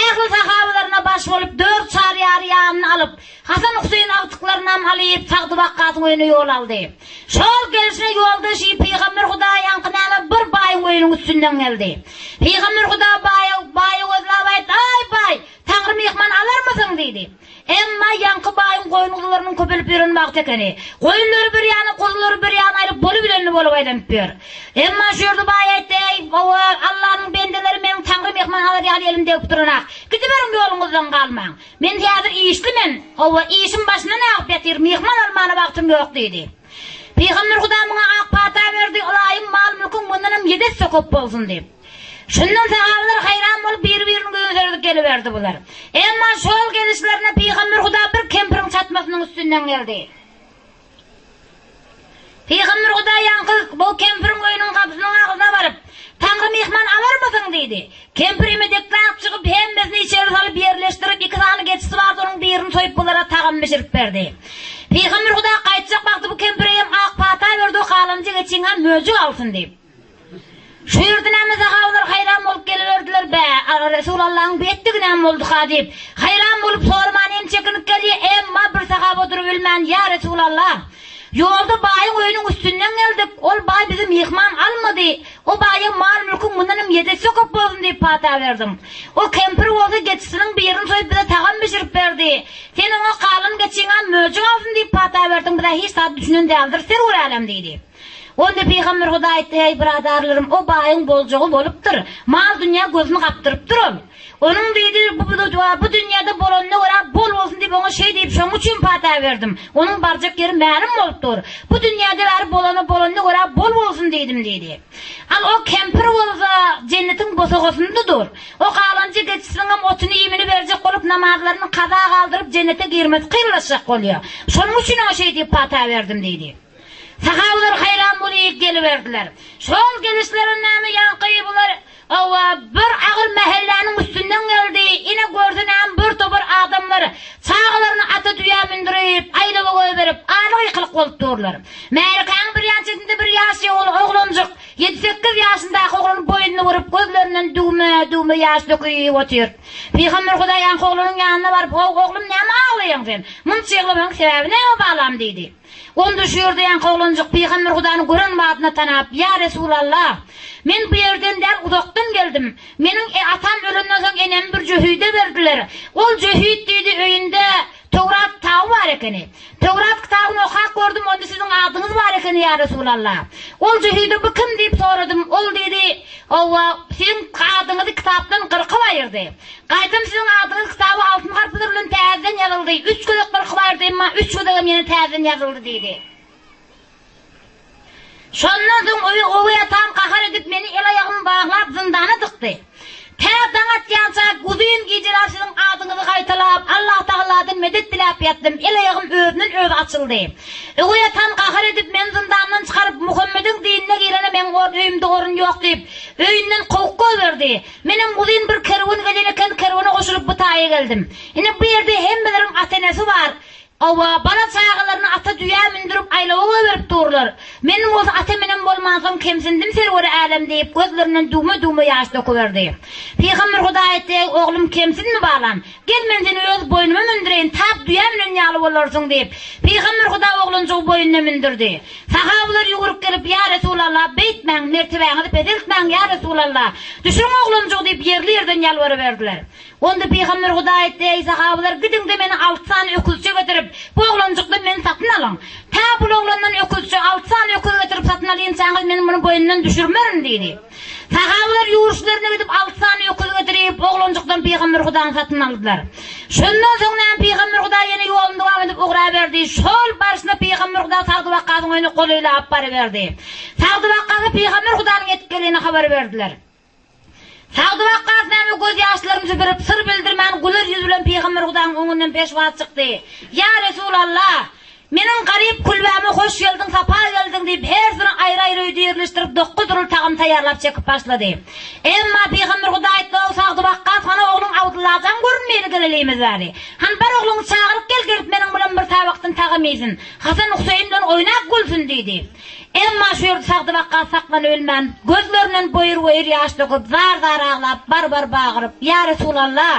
ähli sahabalaryna baş bolup dört çaryýary ýanyna alyp, Hasan Huseýin agtyklarynam alyp Sagdy Wakgasyň öýüne ýol aldy. Şol gelşine ýolda şi Pygamber Huda ýaňky näme bir baýyň öýüniň üstünden geldi. Pygamber Huda baýa baýy gözläp aýtdy, Aý baý, Taňry myhman alarmysyň? diýdi. Emma ýaňky baýyň goýun-guzularynyň köpelip ýören wagty ekeni. Goýunlary bir ýana, guzulary bir ýana aýryp bolubilenini bolup aýlanyp ýör. Emma şu ýerde baý aýtdy, Eý, hawa, Allanyň bendeleri meniň Taňry myhman alar ýaly elim degip duranak. Gidiberiň ýoluňyzdan galmaň. Men häzir işli men. Hawa, işim başyndan agyp ýatyr, myhman almana wagtym ýok diýdi. Pygamber Huda muňa ak pata berdi, Ylaýym mal-mülküň mundanam ýedi esse köp bolsun diýip. Şundan sahabalar haýran bolup biri-biriniň gözüne seredip geliberdi bular. Emma şol gelişlerine Pygamber Huda bir kempiriň çatmasynyň üstünden geldi. Pygamber Huda ýaňky bu kempiriň öýüniň gapysynyň agzyna baryp, Taňry myhman alarmysyň? diýdi. Kempir emedekläp çykyp, hemmesini içeri salyp ýerleşdirip, iki sany geçisi bardy, onuň birini soýup bulara tagam bişirip berdi. Pygamber Huda gaýtjak wagty bu kempire hem ak pata berdi, o galanja geçiňem möjek alsyn diýip. Şu ýerde näme sahabalar haýran bolup geliberdiler, Bä, Resulallahyň bu etdigi näme bolduka diýip, haýran bolup soraman hem çekinip gelýär, emma bir sahaba durubilmän, Ýa Resulallah! Ýolda baýyň öýüniň üstünden geldik, ol baý bizi myhman almady, o baýa mal-mülküň mundan hem ýedi esse köp bolsun diýip pata berdiň. O kempir bolsa geçisiniň birini soýup bize tagam bişirip berdi. Sen oňa galan geçiňem möjek alsyn diýip pata berdiň, biz-ä hiç zat düşünen däldiris, serwer älem diýdi. Onda pygamber Hudaý aýtdy, Eý, byradarlarym, o baýyň boljagy bolupdyr. Mal-dünýä gözüni gapdyrypdyr ol. Onuň diýdi, bu bu dünýäde bolanyna görä bol bolsun diýip oňa şeý diýip şonuň üçin pata berdim. Onuň barjak ýeri mälim bolup dur. Bu dünýäde bäri bolany bolanyna görä bol bolsun diýdim diýdi. Al o kempir bolsa jennetiň bosagasynda dur. O galanja geçisiniňem otuny-iýmini berjek bolup namazlaryny kaza galdyryp jennete girmesi kynlaşjak bolýar. Şonuň üçin oňa şeý diýip pata berdim diýdi. Sahabalar haýran bolup geliberdiler. Şol gelişlerinde näme ýaňky bular hawa bir agyr mähelläniň üstünden geldi. Ine görse näme bir topar adamlar çagalaryny ata düýä mündürip, aýlawa goýberip, aly-gykylyk bolup durlar. Märekäniň bir ýan çetinde bir ýaş oglanjyk, ýedi-sekiz ýaşyndaky oglan boýnuny burup, gözlerinden düwme-düwme ýaş döküp otyr. Pygamber Hudaý ýaňky oglanyň ýanyna baryp, How, oglum, näme aglaýaň sen? Munça ýyglamagyň sebäbi näme, balam? diýdi. Onda şu ýerde ýaňky oglanjyk Pygamber Hudany gören badyna tanap, Ýa Resulallah! Men bu ýerden däl, uzakdan geldim. Meniň atam ölenden soň enemi bir jöhide berdiler. Ol jöhit diýdi, öýünde Töwrat kitaby bar ekeni. Töwrat kitabyny okap gördüm, onda siziň adyňyz bar ekeni, ýa Resulallah! Ol jöhide bu kim diýip soradym. Ol diýdi, Hawa, siziň adyňyzy kitapdan gyrkyp aýyrdy. Gaýtam siziň adyňyz kitaba altyn harplar bilen täzeden ýazyldy. Üç gezek gyrkyp aýyrdy, emma üç gezegem ýene täzeden ýazyldy diýdi. Şondan soň öweý atam gahar edip meni el-aýagymy baglap zyndana dykdy. Tä daň atýança uzyn gijeläp siziň adyňyzy gaýtalap, Allatagaladan medet diläp ýatdym, el-aýagym özünden özi açyldy. Öweý atam gahar edip meni zyndandan çykaryp, Muhammediň dinine girene meň öýümde orun ýok diýip, öýünden kowup goýberdi. Menem uzyn bir kerwen gelen eken, kerwene goşulyp bu taýa geldim. Ine bu ýerde hemmeleriň ata-enesi bar. Hawa, bala-çagalaryny ata düýä mündürip aýlawa goýberip durlar. Men bolsa atam-enem bolmansoň kemsindim serweri älem diýip, gözlerinden düwme-düwme ýaş döküberdi. Pygamber Hudaý aýtdy, Eý, oglum, kemsinme balam. Gel men seni öz boýnuma mündüreýin, tap düýä münen ýaly bolarsyň diýip, Pygamber Huda oglanjygy boýnuna mündürdi. Sahabalar ýüwrüp gelip, Ýa Resulallah, beýtmäň, mertebäňizi peseltmäň, ýa Resulallah, düşüriň oglanjygy diýip, ýerli-ýerden ýalbaryberdiler. Onda Pygamber Huda aýtdy, Eý, sahabalar, gidiň-de meni alty sany öküzçe getirip, bu oglanjykdan meni satyn alyň. Tä bul oglandan öküzçe, alty sany öküz getirip satyn alynçaňyz, men muny boýnundan düşürmerin diýdi. Sahabalar ýüwürişlerine gidip, alty sany öküz getirip, oglanjykdan Pygamber Hudany satyn aldylar. Şondan soň näme Pygamber Huda ýene ýoluny dowam edip ugraberdi. Şol barşyna Pygamber Huda Sagdy Wakgasyň öýüne golaýlap baryberdi. Sagdy Wakgasa Pygamber Hudanyň ýetip gelenini habar berdiler. Sagdy Wakgas näme gözýaşlaryny süpürip, syr bildirmän, güler ýüz bilen Pygamber Hudanyň öňünden peşwaz çykdy. Ýa Resulallah! Meniň garyp külbäme hoş geldiň, sapa geldiň diýip, hersini aýry-aýry öýde ýerleşdirip, dokguz dürli tagam taýýarlap çekip başlady. Emma Pygamber Hudaý aýtdy, Sagdy Wakgas, hany ogluň Abdyllajan görünmeýli gelelimiz bäri. Hany bar ogluňy çagyryp gel, gelip meniň bilen bir tabakdan tagam iýsin. Hasan Huseýin bilen oýnap gülsün diýdi. Emma şu ýerde Sagdy Wakgas saklanybilmän, gözlerinden boýur-boýur ýaş döküp, zar-zar aglap, bar-bar bagyryp, Ýa Resulallah!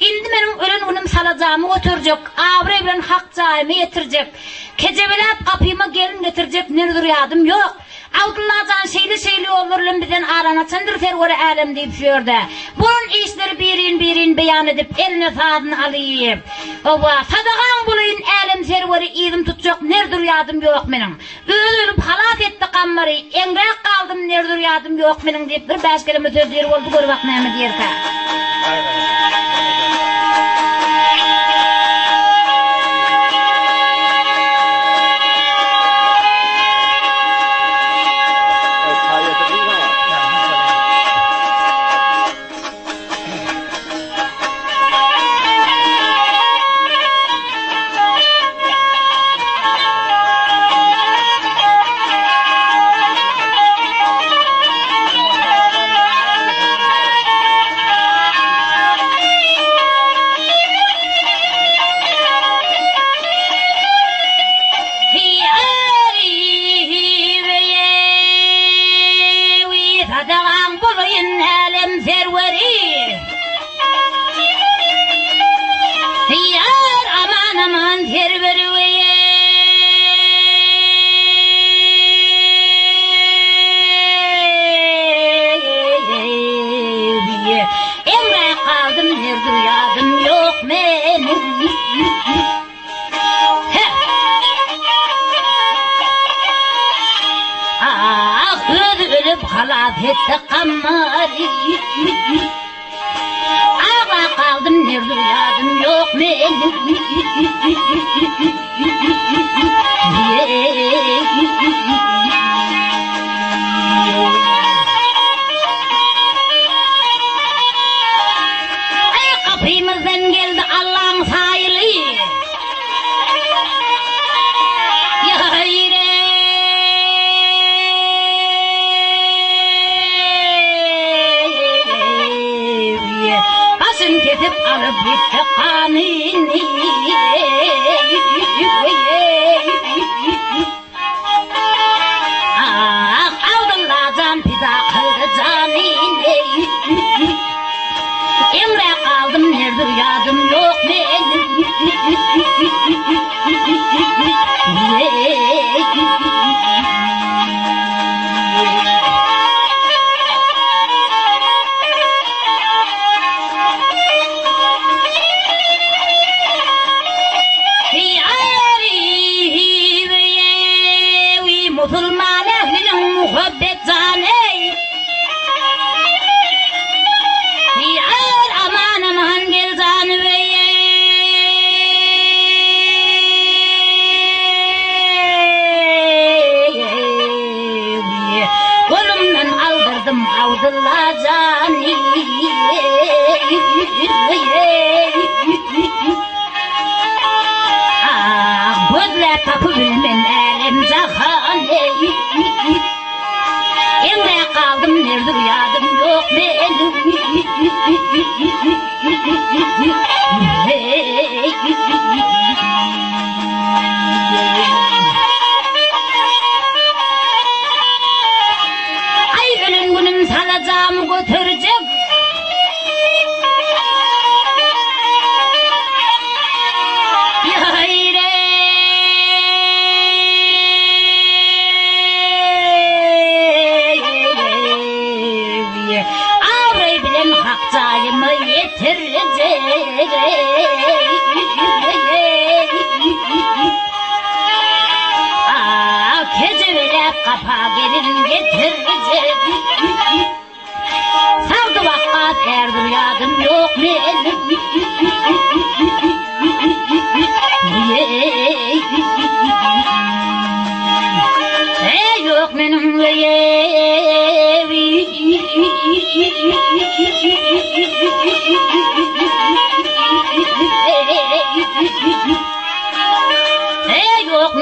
Indi meniň ölen günüm salajamy göterjek, abraý bilen hak jaýyma ýetirjek, kejebeläp gapyma gelin getirjek ner-zürýadym ýok. Abdylla jan şeýle-şeýle ýollar bilen bizden arany açandyr serweri älem diýip şu ýerde bolan işleri birin-birin beýan edip, eline sazyny alyp, Hawa, sadagaň bolaýyn älem serweri yzym tutjak ner-zürýadym ýok meniň. Özi ölüp halas etdi Gammary, Eňräk galdym ner-zürýadym ýok meniň diýip bir bäş keleme söz diýer boldy gör bak näme diýerkä. Sadagaň bolaýyn älem serweri. Ýar aman aman serweri weý. Emrä galdym her zürýadym ýok meniň. Ah, özi ölüp halas etdi Gammary. Agla galdym, nerdi ýadym ýok meniň. Aý gapymyzdan geldi Allaň saýyly. Başyn kesip alyp gitdi ganyny. Ah, Abdylla jan pida kyldy janyny. Emrä galdym, nerdir ýadym ýok meniň. Musulman ähliniň muhabbet jany. Ýar aman aman gel jany Golumdan aldyrdym Abdylla jany. Ah, gözläp tapybilmen älem jahany. Emrä galdym nerdir ýadym ýok meniň. Aý ölen günüm salajamy göterjek. Abraý bilen hak jaýyma ýetirjek. Ah, kejebeläp gapa gelin getirjek. Sagdy Wakgas är zürýadym ýok meniň. Eý ýok meniň Eý ýok.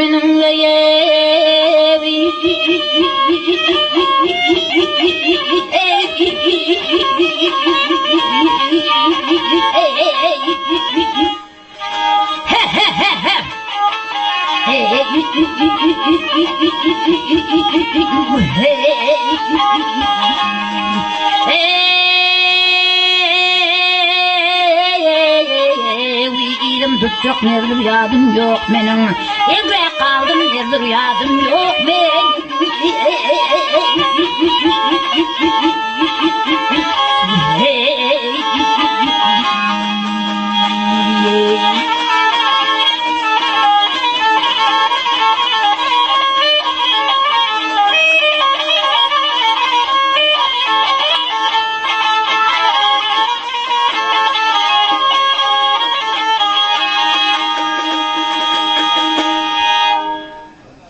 Yzym tutjak nezir ýadym ýok meniň. Eňräk galdym nezir ýadym ýok meniň.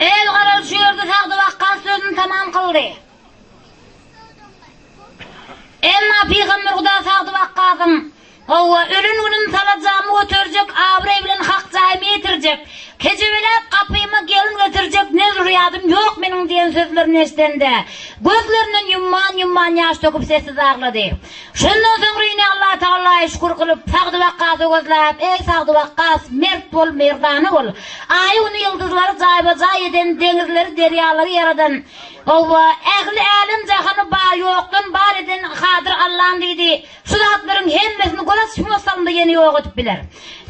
Elgaraz şu ýerde Sagdy Wakgas sözüni tamam kyldy. Emma Pygamber Huda Sagdy Wakgasyň, Hawa, ölen günüm salajamy göterjek, abraý bilen hak jaýymy ýetirjek, kejebeläp gapyma gelin getirjek nezr-ýadym ýok meniň diýen sözlerini eşidende, gözlerinden ýumman-ýumman ýaş döküp sessiz aglady. Şondan soňra ine Allatagalaýa şükür kylyp, Sagdy Wakgasy gözläp, Eý, Sagdy Wakgas, mert bol, merdana bol! Aýy-güni ýyldyzlary jaýba-jaý eden, deňizleri, derýalary ýaradan, Hawa, ähli älem-jahany bar-ýokdan bar eden Kadyr Allam diýdi. Şu zatlaryň hemmesini göz açyp-ýumasy salymda ýene ýok edip biler.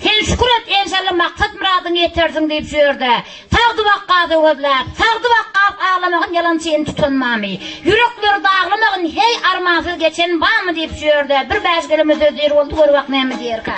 Sen şükür et, enşalla maksat-myradyňa ýetersiň diýip şu ýerde Sagdy Wakgasy gözläp, Sagdy Wakgas aglamagyn ýalançyny tutan bamy? Ýürekleri daglamagyn heý armansyz geçen bamy diýip şu ýerde bir bäş keleme söz diýr boldy gör bak näme diýerkä.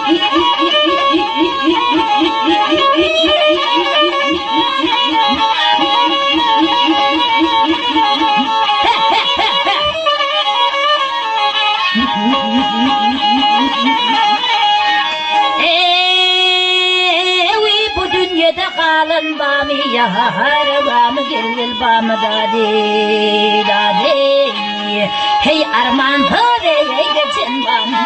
Eý, bu dünýede galan bamy ýar bamy gel-gel bamy dady, dady. Heý, armansyz eý geçen bamy.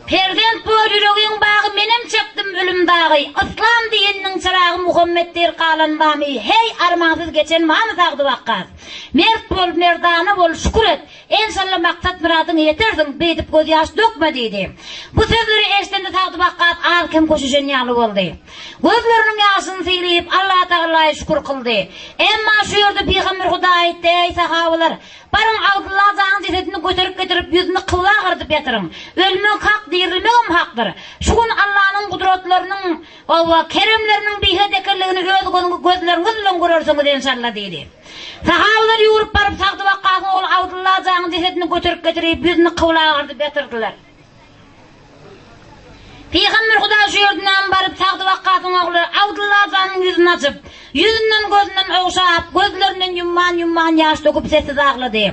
Perzent bor ýüregiň bagy menem çekdim ölüm dagy Yslam diýeniniň çyragy Muhammet diýr galan bamy Heý armansyz geçen bamy Sagdy Wakgas Mert bol merdana bol şükür et Enşalla maksat myradyňa ýetersiň beýdip göz ýaş dökme diýdi. Bu sözleri eşdende Sagdy Wakgas az kem köşeşen ýaly boldy. Gözleriniň ýaşyny syryp Allatagalaýa şükür kyldy. Emma şu ýerde Pygamber Hudaý aýtdy, Eý sahabalar! Baryň Abdylla janyň jesedini göterip getirip ýüzüni kybla gyrdyp ýatyryň. Ölmek hak, dirilmegem hakdyr. Şu gün Allanyň gudratlarynyň, hawa, keremleriniň bihet ekenligini öz gözleriňiz bilen görersiňiz enşalla diýdi. Sahabalar ýüwrüp baryp Sagdy Wakgasyň ogly Abdylla janyň jesedini göterip getirip ýüzüni kybla gyrdyp ýatyrdylar. Pygamber Huda şu ýerdenem baryp Sagdy Wakgasyň ogly Abdylla janyň ýüzüni açyp, ýüzünden gözünden ogşap, gözlerinden ýumman-ýumman ýaş döküp sessiz aglady.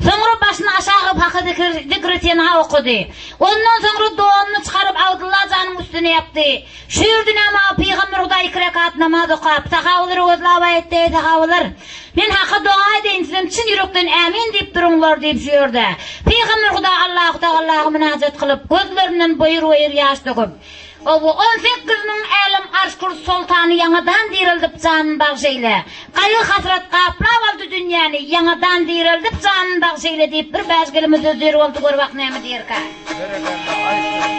Soňra başyny aşak agyp Haka zikr, zikri sena okady. Ondan soňra donuny çykaryp Abdylla janyň üstüne ýapdy. Şu ýerdenem Pygamber Huda iki rekat namaz okap, sahabalary gözläp aýtdy, Eý sahabalar! Men Haka doga edeýin, sizem çyn ýürekden ämin diýip duruňlar diýip şu ýerde, Pygamber Huda Allahu Tagallaga mynajat kylyp, gözlerinden boýur-boýur ýaş döküp, Owo, 18 müň älem arş-kürs soltany ýaňadan direldip janyn bagş eýle! Gaýgy-hasrat gaplap aldy dünýäni, ýaňadan direldip janyn bagş eýle diýip bir bäş keleme söz diýer boldy, gör bak näme diýerkä. Berekella, aýtdy.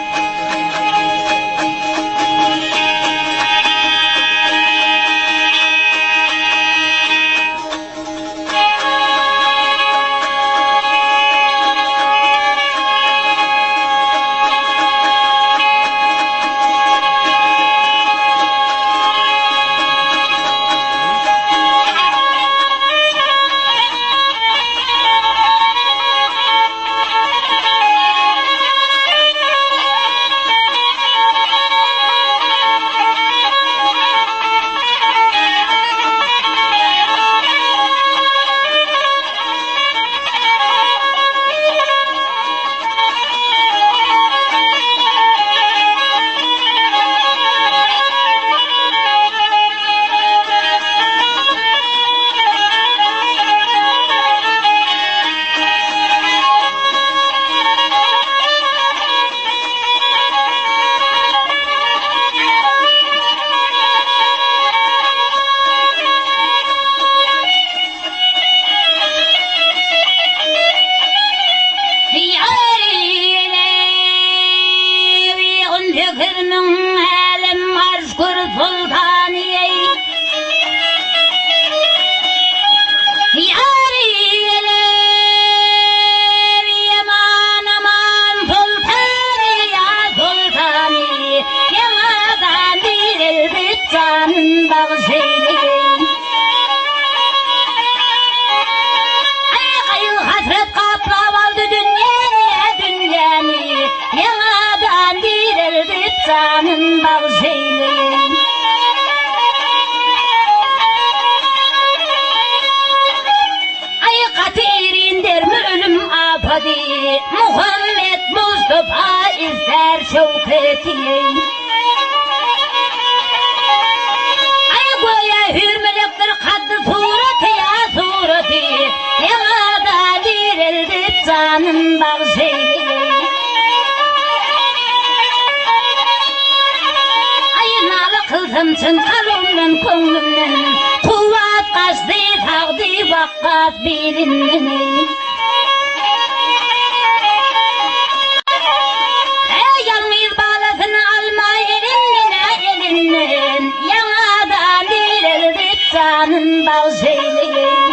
janyn bagş eýleýin.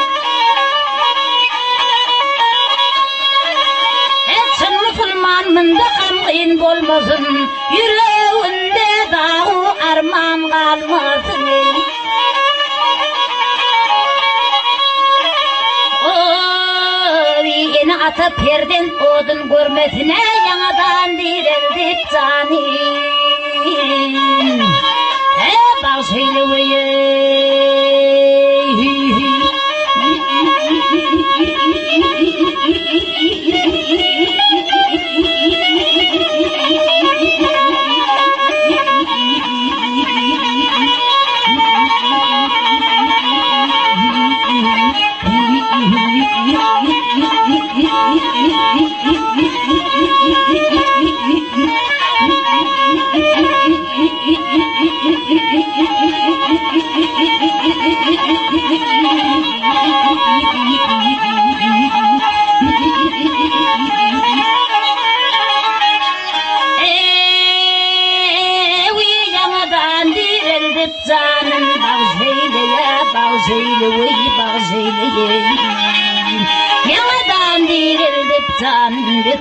Çyn musulman munda gamgyn bolmasyn, Ýüreginde dagy arman galmasyn. Oý, ene-ata perzent odun görmesine ýaňadan direldip jany. He, bagş eýleweý-eý. Ewi ýaňadan direldip janyn bagş eýleýä, bagş eýle weý, bagş eýleýeý. Ýaňadan direldip janyn bir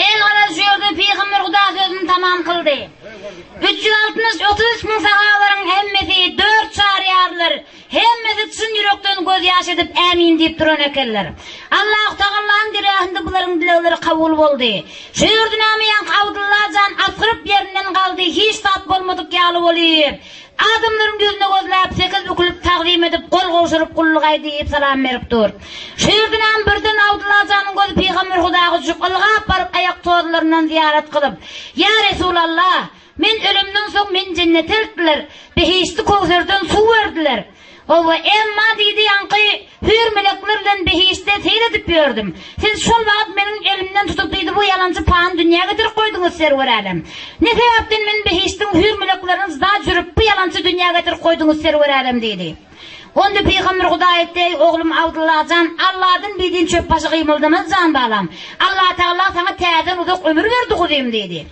El gara şu ýerde Pygamber Huda sözüni tamam kyldy. 360 33 müň sahabalaryň hemmesi dört çaryýarlar, hemmesi çyn ýürekden gözýaş edip ämin diýip duran ekenler. Allahu Tagallanyň dergähinde bularyň dilegleri kabul boldy. Şu ýerde näme ýaňky Abdylla jan asgyryp ýerinden galdy, hiç zat bolmadyk ýaly bolyp, Adamlaryň ýüzüne gözläp, sekiz bükülip tagzym edip, gol gowşuryp gullugaý diýip salam berip dur. Şu ýerdenem birden Abdylla janyň gözi Pygamber Hudaga düşüp, ylgap baryp aýak tozlaryndan zyýarat kylyp, Ýa Resulallah! Men ölemden soň meni jennete eltdiler, behişdi Köwserden suw berdiler. Hawa, emma diýdi ýaňky hüýr-melekler bilen behiştde seýil edip ýördüm. Siz şol wagt meniň elimden tutup diýdi bu ýalançy pany dünýä getirip goýduňyz serwer älem. Ne sebäpden meni behişdiň hüýr-meleklerini jyda düşürip bu ýalançy dünýä getirip goýduňyz serwer älem diýdi. Onda pygamber Hudaý aýtdy, Eý, oglum Abdylla jan, Alladan bidin çöp başy gymyldamaz jan balam. Allatagala saňa täzeden uzak ömür berdi guzym diýdi.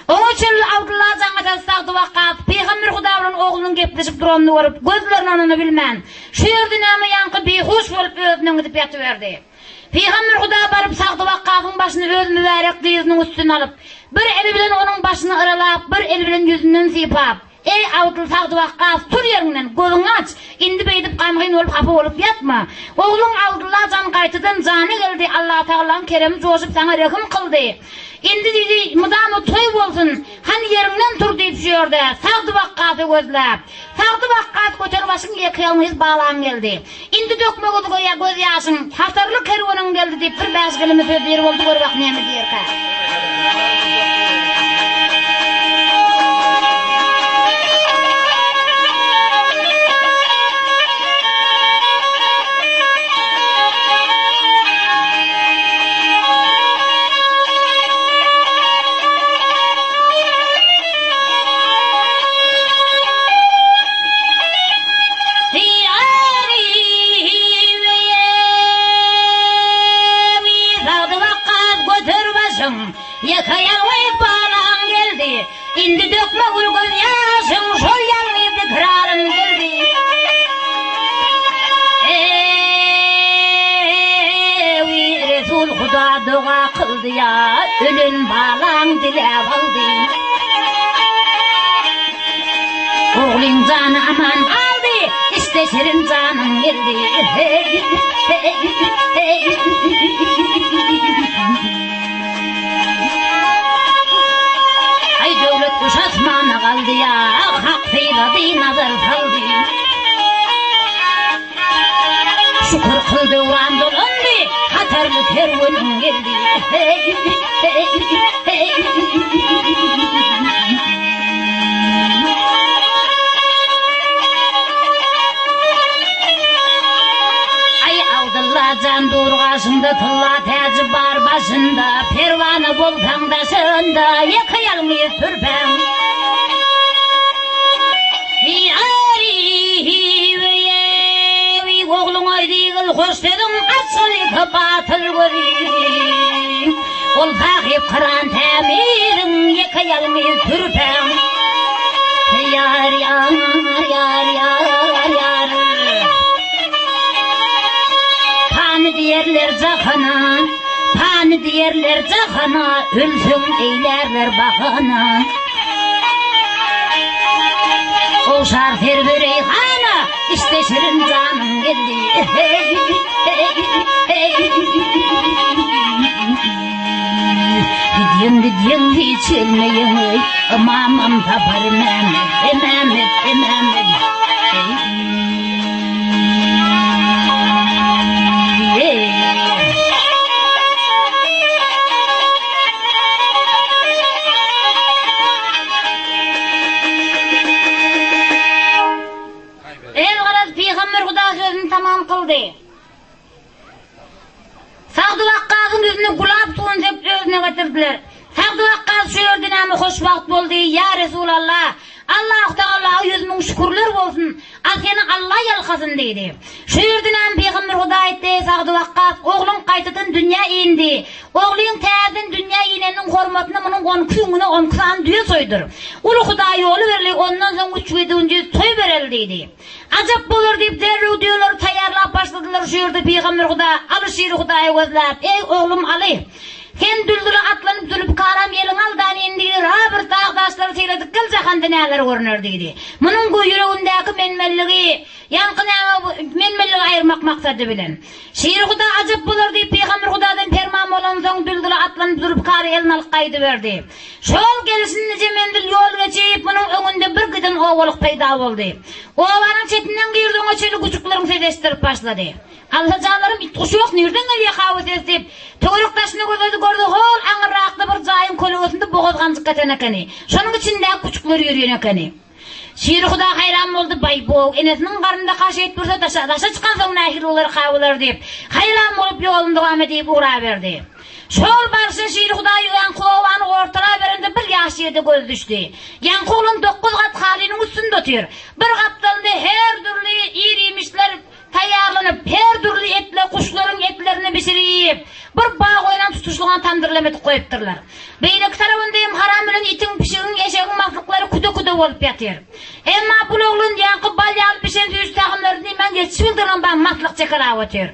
Oňa çenli Abdylla jan atasy Sagdy Wakgas pygamber Huda bilen oglunyň gepleşip duranyny görüp, gözlerini alanyny bilmän, şu ýerde näme ýaňky bihuş bolup özünden gidip ýatyberdi. Pygamber Huda baryp Sagdy Wakgasyň başyny öz mübärek dyzynyň üstüne alyp, bir eli bilen onuň başyny yralap, bir eli bilen ýüzünden sypap, Eý, Abdyl Sagdy Wakgas, tur ýeriňden, gözüňi aç! Indi beýdip gamgyn bolup, hapa bolup ýatma. Ogluň Abdylla jan gaýtadan jana geldi, Allatagalaň keremi joşup saňa rehim kyldy. Indi diýdi, mydama toý bolsun, hany ýeriňden tur diýip şu ýerde, Sagdy Wakgasy gözläp. Sagdy Wakgas göter başyň ýeke ýalňyz balaň geldi. Indi dökme gözge gözýaşyň, hatarly kerweniň geldi diýip bir bäş keleme söz diýer boldy, gör bak näme diýerkä. Ýeke ýalňyz balaň geldi, Indi dökme gül gözýaşyň, Şol ýalňyz dikraryň geldi. Eý, Resul Huda doga kyldy ýa, Ölen balaň diläp aldy. Ogluň jany aman galdy, Içde şirin janyň geldi. Heý, heý, heý. Aý döwlet guş asmana galdy ýa, Hak sylady, nazar saldy. Şükür kyl döwran dolandy, hatar. Barly kerweniň geldi. Aý Abdylla jan dur gaşyňda tylla täji bar başynda perwana bolsaň daşynda ýeke ýalňyz türpäň. Ogluň aýdygil hoş sözüň açyl batyl gözüň. Ol sahyp kyran tämiriň ýeke ýalňyz türpäň. Ýar ýar ýar ýar ýar. Pany diýerler jahana, pany diýerler jahana, ölseň eýlärler bahana. Gowşar serweri hana, işte şirin janyň geldi. Gidýän gidýän hiç gelmeýän eý, Ymamam tapar Mehmet, Mehmet, Mehmet. Elgaraz pygamber Huda sözüni tamam kyldy. Sagdy Wakgazyň ýüzüne gulap suwuny sepip özüne getirdiler. Sagdy Wakgaz şu ýerde näme hoşwagt boldy, Ýa Resulallah, Allahu Tagalaga 100.000 şükürler bolsun, a seni Alla ýalkasyn diýdi. Şu ýerde näme pygamber Huda aýtdy, Eý Sagdy Wakgaz, ogluň gaýtadan dünýä indi. Ogluň täzeden dünýä ineniniň hormatyna munuň on iki süňňüne on iki sany düýe soýdur. Uly Hudaý ýoly berli, ondan soň üç gije-gündiz toý bereli diýdi. Ajap bolar diýip, derrew düýeleri taýýarlap başladylar. Şu ýerde pygamber Huda Aly şiri Hudaýa gözläp, Eý, oglum Aly! Sen Düldüle atlanyp Zülpükaram eliňe aldan indi ra bir dag daşlary syladyk gel jahanda näler görner diýdi. Munuň bu ýüregindäki menmenligi, ýaňky näme bu menmenligi aýyrmak maksady bilen. Şiri Huda ajap bolar diýip pygamber Hudadan perman bolansoň Düldüle atlanyp Zülpükary eline alyp gaýdyberdi. Şol gelşine nije menzil ýol geçip, munuň öňünde bir giden obalyk peýda boldy. Obanyň çetinden girdi, oňa çenli güjükleriň sesi eşidilip başlady. Allajanlarym, it-guş ýok, nirden gelýär-ha bu ses diýip, töwerek-daşyny gözledi, gördi, hol aňyrrakda bir jaýyň kölegesinde bogaz ganjyk ýatan ekeni. Şonuň içindäki güjükler ýörýän ekeni. Şiri Huda haýran boldy, Baý-bow, enesiniň garnyndaka şeýt dursa, daşa, daşa çykansoň nähili bolarka bular diýip, haýran bolup ýoluny dowam edip ugraberdi. Şol barşy Şiri Huda ýaňky obany ortalaberende bir ýaş ýigide gözi düşdi. Ýaňky oglan dokuz gat halynyň üstünde otyr. Bir gapdalynda her dürli ir-iýmişler Taýýarlanyp, her dürli etli guşlaryň etlerini bişirip, bir bag oýnan tutuşlygyna tamdyrlama edip goýupdyrlar. Beýleki tarabynda hem haram ölen itiň, pişigiň, eşegiň maslyklary küde-küde bolup ýatyr. Emma bul oglan ýaňky bal ýaly bişen süýji tagamlary diýmän ýetişip bildirmän bar maslyk çekelap otyr.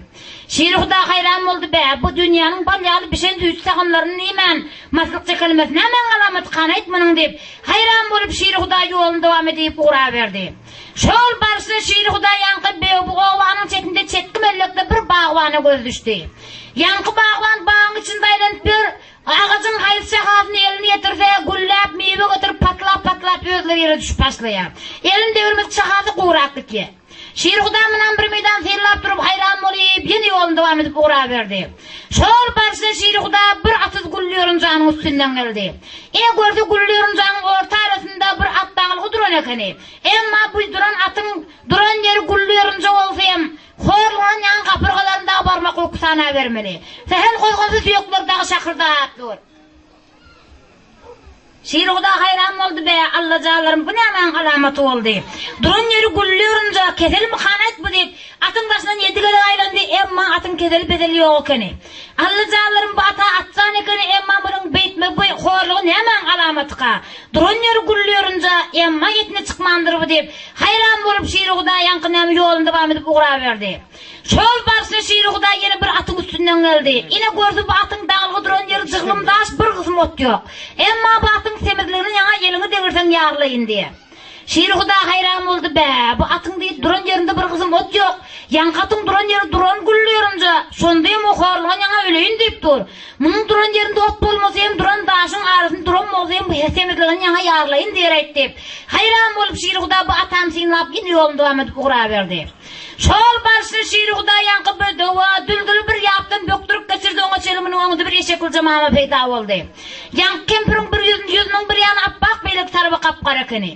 Şiri Huda haýran boldy, Bä, bu dünýäniň bal ýaly bişen süýji tagamlaryny diýmän, maslyk çekelmesi nämäň alamaty, kany aýt munuň diýip, haýran bolup Şiri Huda ýoluny dowam edip ugraberdi. Şol barşyna Şiri Hudaý ýaňky bu obanyň çetinde çetki mellekde bir bagbana gözi düşdi. Ýaňky bagban bagyň içinde aýlanyp ýör, agajyň haýsy şahasyna elini ýetirse, gülläp, miwe göterip, patlap-patlap özleri ýere düşüp başlaýar. Elini degirmedik şahasy gurap gitýär. Şiri Huda munam bir meýdan synlap durup, haýran bolyp, ýene ýoluny dowam edip ugraberdi. Şol barşyna Şiri Huda bir atyz gülli ýorunjanyň üstünden geldi. Ine görse gülli ýorunjanyň orta arasynda bir at daňylgy duran ekeni. Emma bu duran atyň duran ýeri gülli ýorunja bolsa hem, horlanan ýaňy gapyrgalaryny dagy barmak ukusanabermeli. Sähel gozgansa süýekleri dagy şakyrdap dur. Şirhuda haýran boldy, Bä, Allajanlarym, bu nämäň alamaty boldy? Duran ýeri gülli ýorunja, keselmikanaýt bu diýip, atyň daşyndan ýedi gezek aýlandy, emma atyň keseli-peseli ýok ekeni. Allajanlarym, bu at-a atjan ekeni, emma munuň beýtme bu horlugy nämäň alamatyka? Duran ýeri gülli ýorunja, emma etine çykmandyr bu diýip, haýran bolup Şirhuda ýaňky näme ýoluny dowam edip ugraberdi. Şol barşyna Şiri Hudaý ýene bir atyň üstünden geldi. Ine görse bu atyň daňylgy duran ýeri jyglym daş, bir gysym ot ýok. Emma bu atyň semizligine ýaňa eliňi degirseň ýarlaýyn diýýär. Şiri Hudaý haýran boldy, Bä, bu atyň diýip duran ýerinde bir gysym ot ýok. Ýaňky atyň duran ýeri duran gülli ýorunja, şonda hem o horlugan ýaňa öleýin diýip dur. Munuň duran ýerinde ot bolmasa hem duran daşyň arasynda duran bolsa hem bu semizligini ýaňa ýarlaýyn diýeräýt diýip, haýran bolup Şirhuda bu atam synlap ýene ýoluny dowam edip ugraberdi. Şol barşyna Şirhuda ýaňky bir dowa, düldüli bir ýapdan bökdürip geçirdi, oňa çenli munuň öňünde bir eşeklije mama peýda boldy. Ýaňky kempiriň bir ýüzüni ýüzüniň bir ýany apbak beýleki tarapy gap-gara ekeni.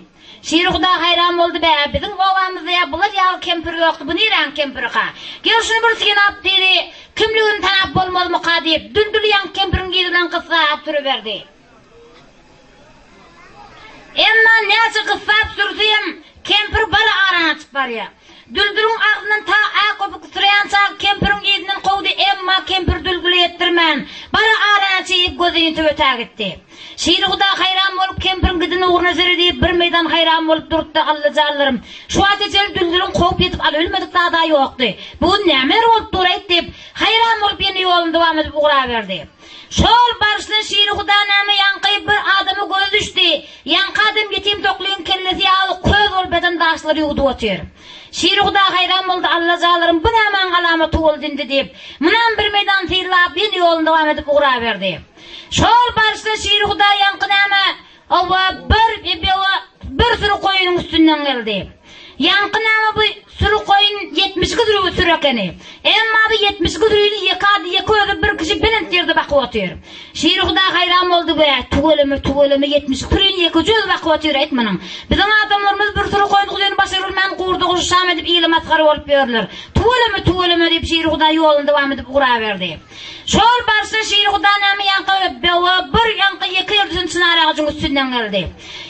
Şirhuda haýran boldy, Bä, biziň obamyzda ýa bular ýaly kempir ýokdy, bu niräň kempirika? Gel şuny bir synap diýdi, kimligini tanap bolmazmyka diýip, Düldül ýaňky kempiriň yzy bilen gysgap sürüberdi. Emma näçe gyssap sürse hem, kempir bary arany açyp barýar. Düldüliň agzyndan ta ak köpük syraýança kempiriň yzyndan kowdy, emma kempir Düldüle ýetdirmän, bary arany açyp, gözüni töwetä gitdi. Şirhuda haýran bolup, kempiriň giden ugruna seredip, bir meýdan haýran bolup durupdy, Alla janlarym, şu wagta çenli Düldüliň kowup ýetip alybilmedik zad-a ýokdy. Bu gün nämeler bolup dur-aýt diýip, haýran bolup ýene ýoluny dowam edip ugraberdi. Şol barşyna Şirhuda näme ýaňky bir adama gözi düşdi. Ýaňky adam ýetim toklyň kellesi ýaly köz bolup ýatan daşlary ýuwdup otyr. Şirhuda haýran boldy, Alla janlarym, bu nämäň alamaty boldy indi diýip, munam bir meýdan synlap, ýene ýoluny dowam edip ugraberdi. Şol barşda Şirhuda ýaňky näme, hawa, bir bewa bir süri goýunyň üstünden geldi. Ýaňky näme bu süri goýun 72 sürü süri ekeni. Emma bu 72 sürüni ýeke ady ýeke özi bir kişi belent ýerde bakyp otyr. Şirhuda haýran boldy we tüweleme tüweleme 72 sürüni ýekeje özi bakyp otyr aýt munuň. Biziň adamlarymyz bir süri goýun guzyny başaryp bilmän gurdy guşy şam edip ile masgara bolup ýörler. Tüweleme tüweleme diýip Şirhuda ýoluny dowam edip ugraberdi. Şol barşyna Şirhuda näme ýaňky bewa bir ýaňky ýeke ýürdüsini çynar agajyň üstünden geldi.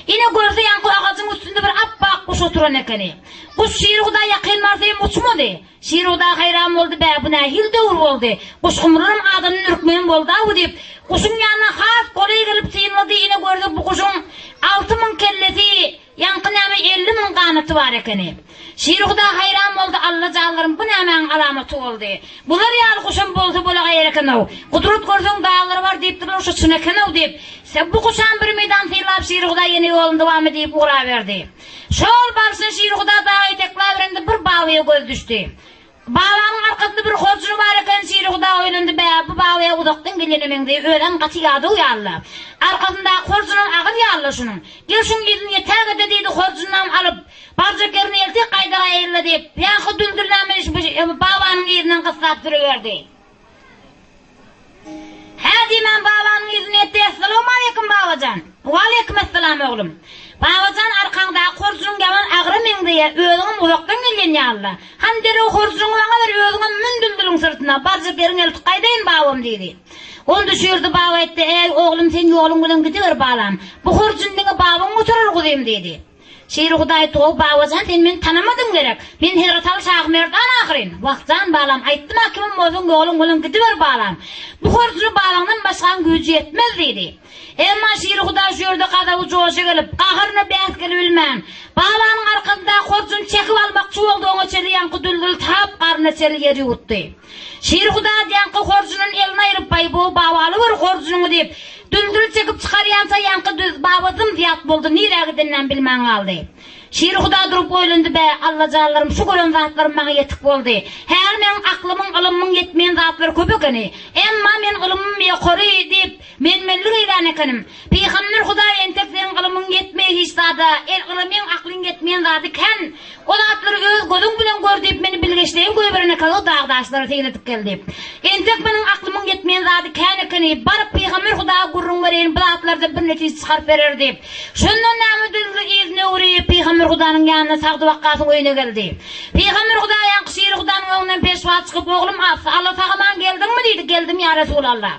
Ine görse ýaňky agajyň üstünde bir ap-ak guş oturan ekeni. Guş Şirhuda ýakyn barsa hem uçmady. Şirhuda haýran boldy, Bä, bu nähili döwür boldy? Guş-gumrulam adamdan ürkmeýän boldy-aw diýip, guşuň ýanyna has golaý gelip synlady, ine görse bu guşuň 6000 kellesi, Ýaňky näme 50 mün ganaty bar ekeni. Şirhuda haýran boldy, Alla janlarym bu nämäň alamaty boldy. Bular ýaly guşam bolsa bolagaýar eken-ow. Gudrat görseň daglara bar diýipdirler şo çyn eken-ow diýip, bu guşam bir meýdan synlap Şirhuda ýene ýoluny dowam edip ugraberdi. Şol barşyna Şirhuda dagy etekläberende bir babyýa gözi düşdi. Babamyň arkasynda bir horjuny bar eken, Şirhuda oýlandy, Bä, bu babaýa uzakdan gelene meňzeýär, özem gaty ýadaw ýaly-la. Arkasyndaky horjunam agyr ýaly-la şunuň. Gel şuň yzyny ýetäge-de diýdi, horjunynam alyp, barjak ýerine eltek gaýdagaýyl-la diýip, ýaňky düldülname babanyň yzyndan gyssap sürüberdi. Hä diýmän babanyň ýüzüne etdi, Essalawmaleýkim, babajan! Waleýkimessalam, oglum! Babajan, arkaňdaky horjunyň ýaman agyra meňzeýär, özüňem uzakdan gelýän ýaly-la. Hany derrew horjunyňy maňa ber, özüňem mün düldüliň syrtyna, barjak ýeriňe eltip gaýdaýyn, babam, diýdi. Onda şu ýerde baba aýtdy, Äý, oglum, sen ýoluň bilen gidiber, balam. Bu horjuny diňe babaň göterer, guzym, diýdi. Şiri Hudaý tow, babajan, sen meni tanamadyň gerek? Men Hezretaly Şahymerdan ahyryn. Wah, jan balam, aýtdym-a kimim bolsaň ýoluň bilen gidiber balam. Bu horjuny babaňdan başgaň güýji ýetmez diýdi. Emma Şiri Hudaý şu ýerde gazaby joşa gelip, gaharyna bäs gelibilmän, babanyň arkasyndaky horjuny çekip almakçy boldy, oňa çenli ýaňky düldül tap garnyna çenli ýer ýuwutdy. Şir Huda ýaňky horjunyny eline aýryp, Baý-bo, baba, alyber horjunyňy diýip, düldül çekip çykarýança ýaňky düz baba zym-zyýat boldy, nirä gideninem bilmän galdy. Şir Huda durup oýlandy, Bä, Alla janlarym, şu gören zatlarym maňa ýetik boldy. Häli meň aklymyň, ylymyň ýetmeýän zatlary köp ekeni. Emma men ylymym ýokary diýip, men-menlik eýlän ekenim. Pygamber Hudaý entek seniň ylymyň ýetmeýär hiç zada, el ylymyň, aklyň ýetmeýän zady kän. O zatlary öz gözüň bilen gör diýip meni bilgeşleýin goýberen eken o dag-daşlara seýil edip gel diýip. Entek meniň aklymyň ýetmeýän zady kän ekeni, baryp pygamber Hudaýa gürrüň bereýin bu zatlardan bir netije çykaryp berer diýip. Şondan näme düzüldi yzyna öwrüp pygamber Hudanyň ýanyna Sagdy Wakgasyň öýüne geldi. Pygamber Hudaý ýaňky şiri Hudanyň öňünden peşwaz çykyp oglum As, Alla sag-aman geldiňmi diýdi, geldim ýa Resulallah.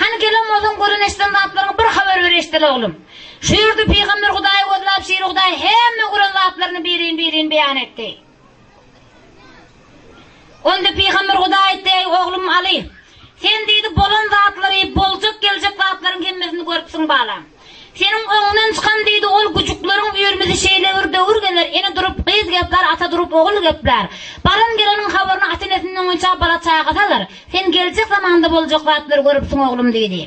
Hany gelen bolsaň gören eşiden zatlaryňy bir habar ber eşdeli oglum. Şu ýerde pygamber Hudaýy gözläp şiri Hudaý hemme gören zatlaryny birin-birin beýan etdi. Onda pygamber Hudaý aýtdy, Eý, oglum Aly! Sen diýdi, bolan zatlary, boljak-geljek zatlaryň hemmesini görüpsiň, balam. Seniň öňüňden çykan diýdi, ol güjükleriň üýrmesi şeýle bir döwür geler, ene durup gyz geplär, ata durup ogul geplär. Baran-geleniň habaryny ata-enesiniň öňünçä bala-çaga salar. Sen geljek zamanda boljak zatlary görüpsiň, oglum diýdi.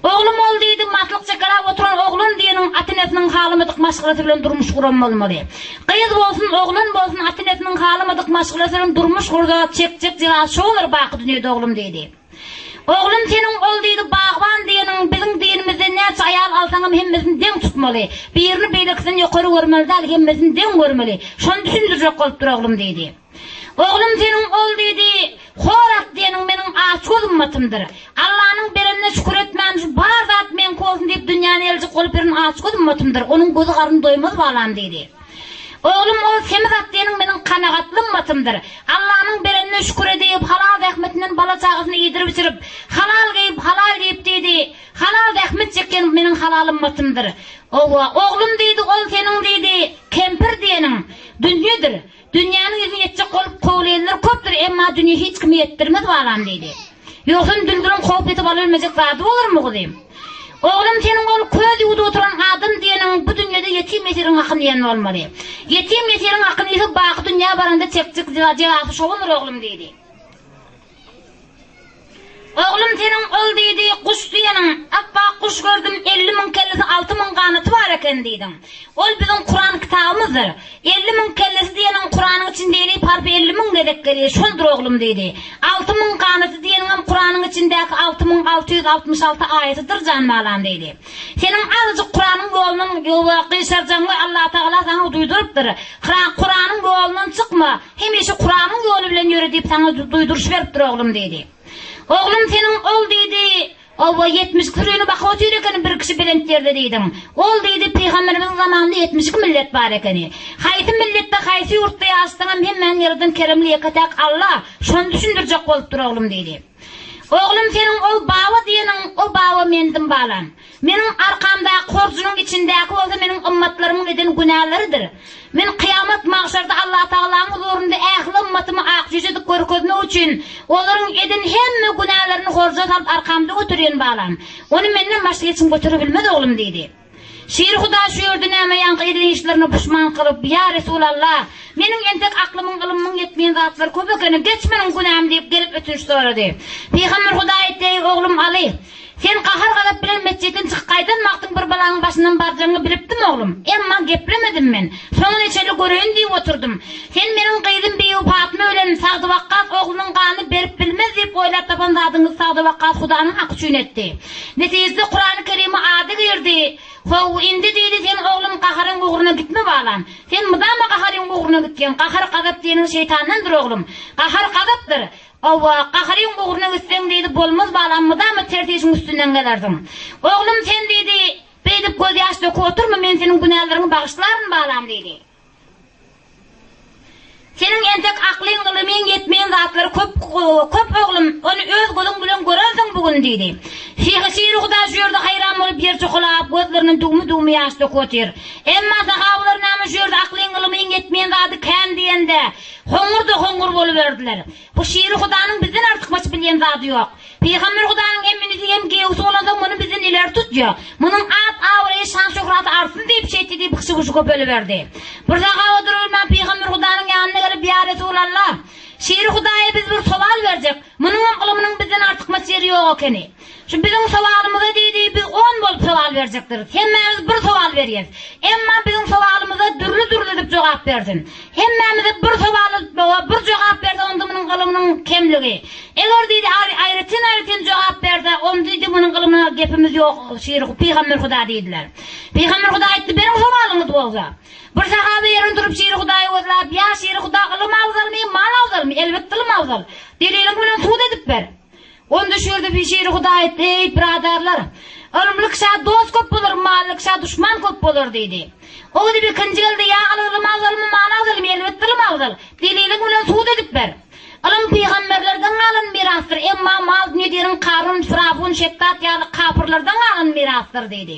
Oglum ol diýdi, maslyk çekeläp oturan oglan diýeniň ata-enesiniň halamadyk maşgalasy bilen durmuş guran bolmaly. Gyz bolsun, oglan bolsun ata-enesiniň halamadyk maşgalasy bilen durmuş gursa, çekjek jezasy şo bolar baky dünýede oglum diýdi. Oglum seniň ol diýdi, bagban diýeniň biziň dinimizde näçe aýal alsaňam hemmesini deň tutmaly. Birini beýlekisinden ýokary görmeli däl, hemmesini deň görmeli. Şony düşündirjek bolupdyr oglum diýdi. Oglum seniň ol diýdi, Hor at diýeniň meniň açgöz ymmatymdyr. Allanyň berenine şükür etmän şu bar zat meňki bolsun diýip dünýäni eljek bolup ýören açgöz ymmatymdyr. Onuň gözi garny doýmaz balam diýdi. Oglum ol semiz at diýeniň meniň kanagatly ymmatymdyr. Allanyň berenine şükür edip, halal zähmetinden bala-çagasyny iýdirip-içirip, halal geýip, halal iýip diýdi. Halal zähmet çekýän meniň halal ymmatymdyr. Owa, oglum diýdi, ol seniň diýdi, kempir diýeniň, dünýedir. Dünýäniň ýüzüni ýetjek bolup kowlaýanlar köpdür, emma dünýe hiç kimi ýetdirmez balam diýdi. Ýogsam düldüliň kowup ýetip alybilmejek zady bolarmy guzym? Oglum seniň ol köz ýuwdup oturan adam diýeniň bu dünýede ýetim-ýesiriň hakyny iýen bolmaly. Ýetim-ýesiriň hakyny iýse baky dünýä baranda çekjek jezasy şo bolar oglum diýdi. Oglum seniň ol diýdi, guş diýeniň, apbak guş gördüm, 50 müň kellesi, 6000 ganaty bar eken diýdiň. Ol biziň Kuran kitabymyzdyr. 50 müň kellesi diýeniň Kuranyň içinde elip harpy 50 müň gezek gelýär, şoldur oglum diýdi. 6000 ganaty diýeniňem Kuranyň içindäki 6666 aýatydyr jan balam diýdi. Seniň azajyk Kuranyň ýolundan ýowa gyşarjagyňy Allatagala saňa duýdurypdyr. Kuranyň ýolundan çykma. Hemişe Kuranyň ýoly bilen ýöre diýip saňa duýduryş beripdir oglum diýdi. Oglum seniň ol diýdi, Owa 72 sürini bakyp otyr ekeni bir kişi belent ýerde diýdiň. Ol diýdi, Pygamberimiziň zamanynda 72 millet bar ekeni. Haýsy milletde haýsy ýurtda ýaşasaňam hemmäni ýaradan keremli ýeke-täk Alla, şony düşündirjek bolupdyr oglum diýdi. Oglum seniň ol baba diýeniň o baba mendim balam. Meniň arkamdaky horjunyň içindäki bolsa meniň ymmatlarymyň eden günäleridir. Men kyýamat magşarda Allatagalaň huzurynda ähli ymmatymy ak ýüz edip görkezmek üçin olaryň eden hemme günälerini horja salyp arkamda göterýän balam. Ony menden başga hiç kim götere bilmez oglum diýdi. Şir Huda şu ýerde näme ýaňky eden işlerine puşman kylyp, Ýa Resulallah! Meniň entek aklymyň, ylymyň ýetmeýän zatlary köp ekeni, geç meniň günämi diýip gelip ötünç sorady. Pygamber Huda aýtdy, Eý, oglum Aly! Sen gahar-gazap bilen metjitden çykyp gaýdan wagtyň bir balaň başyndan barjagyňy bilipdim, oglum. Emma geplemedim men. Soňuna çenli göreýin diýip oturdym. Sen meniň gyzym Bibi Patma bilen Sagdy Wakgas oglunyň ganyny berip bilmez diýip oýlap tapan zadyňyzy Sagdy Wakgas Hudanyň haky üçin etdi. Netijede Kurany Kerime ady girdi. How, indi diýdi, sen oglum gaharyň ugruna gitme balam. Sen mydama gaharyň ugruna gitýäň. Gahar-gazap diýeniň şeýtandandyr oglum. Gahar-gazapdyr. Hawa, gaharyň ugruna gitseň diýdi, bolmaz balam, mydama ters işiň üstünden gelersiň. Oglum sen diýdi, beýdip gözýaş döküp oturma, men seniň günäleriňi bagyşlaryn balam diýdi. Seniň entek aklyň, ylymyň ýetmeýän zatlary köp, köp oglum, ony öz gözüň bilen görersiň bu gün diýdi. Şyhy Şiri Huda şu ýerde haýran bolup ýer çokalap, gözlerinden düwme-düwme ýaş döküp otyr. Emma sahabalar näme şu ýerde aklyň, ylymyň ýetmeýän zady kän diýende, Hoňňur-da hoňňur boluberdiler. Bu Şiri Hudanyň bizden artykmaç bilýän zady ýok. Pygamber Hudanyň hem inisi hem giýewsi bolansoň muny bizden ileri tutýa. Munuň at-abraýy, şan-şöhraty artsyn diýip şeýtdi diýip hyşy-wyşy köpeliberdi. Bir sahaba durubilmän Pygamber Hudanyň ýanyna gelip, Ýa Resulallah! Şiri Hudaýa biz bir sowal berjek. Munuňam ylymynyň bizden artykmaç ýeri ýok ekeni. Şu biziň sowalymyza diýdi, biz on bolup sowal berjekdiris. Hemmämiz bir sowal berýäs. Emma biziň sowalymyza dürli-dürli edip jogap bersin. Hemmämize bir sowala bir jogap berse, onda munuň ylymynyň kemligi. Eger diýdi, aýratyn-aýratyn jogap berse, onda diýdi, munuň ylymyna gepimiz ýok, şir pygamber Huda diýdiler. Pygamber Huda aýtdy, beriň sowalyňyzy bolsa. Bir sahaba ýerinden turup şiri Hudaýy gözläp, Ýa şiri Huda, ylym afzalmy, mal afzalmy? Elbetde ylym afzal. Deliliň bilen subut edip ber. Onda şu ýerde bir şiri Hudaý aýtdy, Eý, byradarlar! Ylymly kişä dost köp bolar, mally kişä duşman köp bolar diýdi. O gidip ikinji geldi, Ýa Aly, ylym afzalmy, mal afzalmy? Elbetde ylym afzal. Deliliň bilen subut edip ber. Ylym pygamberlerden galan mirasdyr, emma mal-dünýe diýeniň Karun, Firawun, Şetdat ýaly kapyrlardan galan mirasdyr diýdi.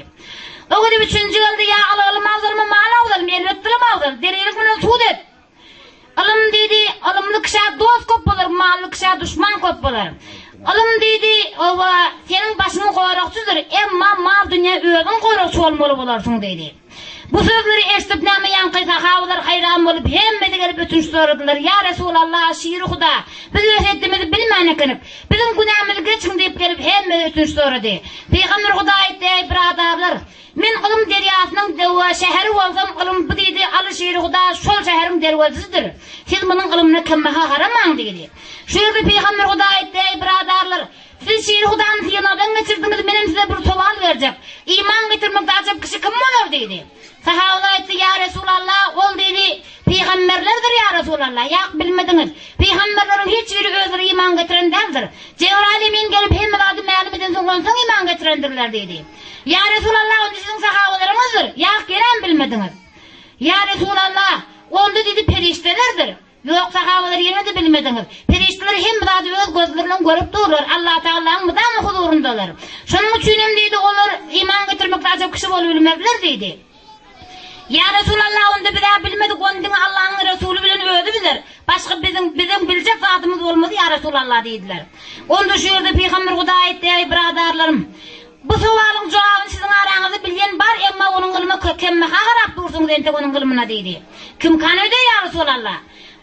O gidip üçünji geldi, Ýa Aly, ylym afzalmy, mal afzalmy? Elbetde ylym afzal. Deliliň bilen subut et. Ylym diýdi, ylymly kişä dost köp bolar, mally kişä duşman köp bolar. Ylym diýdi, oba, seniň başyňy goragçydyr, emma mal-dünýä özüň goragçy bolmaly bolarsyň diýdi. Bu sözleri eşidip näme ýaňky sahabalar haýran bolup hemmesi gelip ötünç soradylar, Ýa Resulallah, şiri Huda, biz öz heddimizi bilmän ekenik. Biziň günämizi geçiň diýip gelip hemmesi ötünç sorady. Pygamber Huda aýtdy, Eý byradarlar! Men ylym derýasynyň döwe şäheri bolsam ylym bu diýdi, Aly şiri Huda şol şäheriň derwezesidir. Siz munuň ylymyna kembaha garamaň diýdi. Şu ýerde Pygamber Huda aýtdy, Eý byradarlar! Siz şiri Hudany synagdan geçirdiňiz, menem size bir sowal berjek. Iman getirmekde ajap kişi kim bolar? diýdi. Sahabalar aýtdy, Ýa Resulallah, ol diýdi, Pygamberlerdir ýa Resulallah. Ýak, bilmediňiz. Pygamberleriň hiç biri özleri iman getiren däldir. Jebraýyl emin gelip hemme zady mälim edensoň onsoň iman getirendirler diýdi. Ýa Resulallah, onda siziň sahabalaryňyzdyr. Ýak, ýenem bilmediňiz. Ýa Resulallah, onda diýdi, perişdelerdir. Ýok, sahabalar ýene-de bilmediňiz. Perişdeler hemme zady öz gözleri bilen görüp durlar. Allatagalaň mydama huzuryndalar. Şonuň üçin hem diýdi, olar iman getirmekde ajap kişi bolubilmezler diýdi. Ýa Resulallah, onda biz-ä bilmedik, ony diňe Allanyň Resuly bilen özi biler. Başga biziň biziň biljek zadymyz bolmaz, ýa Resulallah diýdiler. Onda şu ýerde Pygamber Hudaý aýtdy, Eý, byradarlarym! Bu sowalyň jogabyny siziň araňyzda bilýän bar, emma onuň ylmy kembaha garap dursuňyz entek onuň ylmyna diýdi. Kimkan öde ýa Resulallah?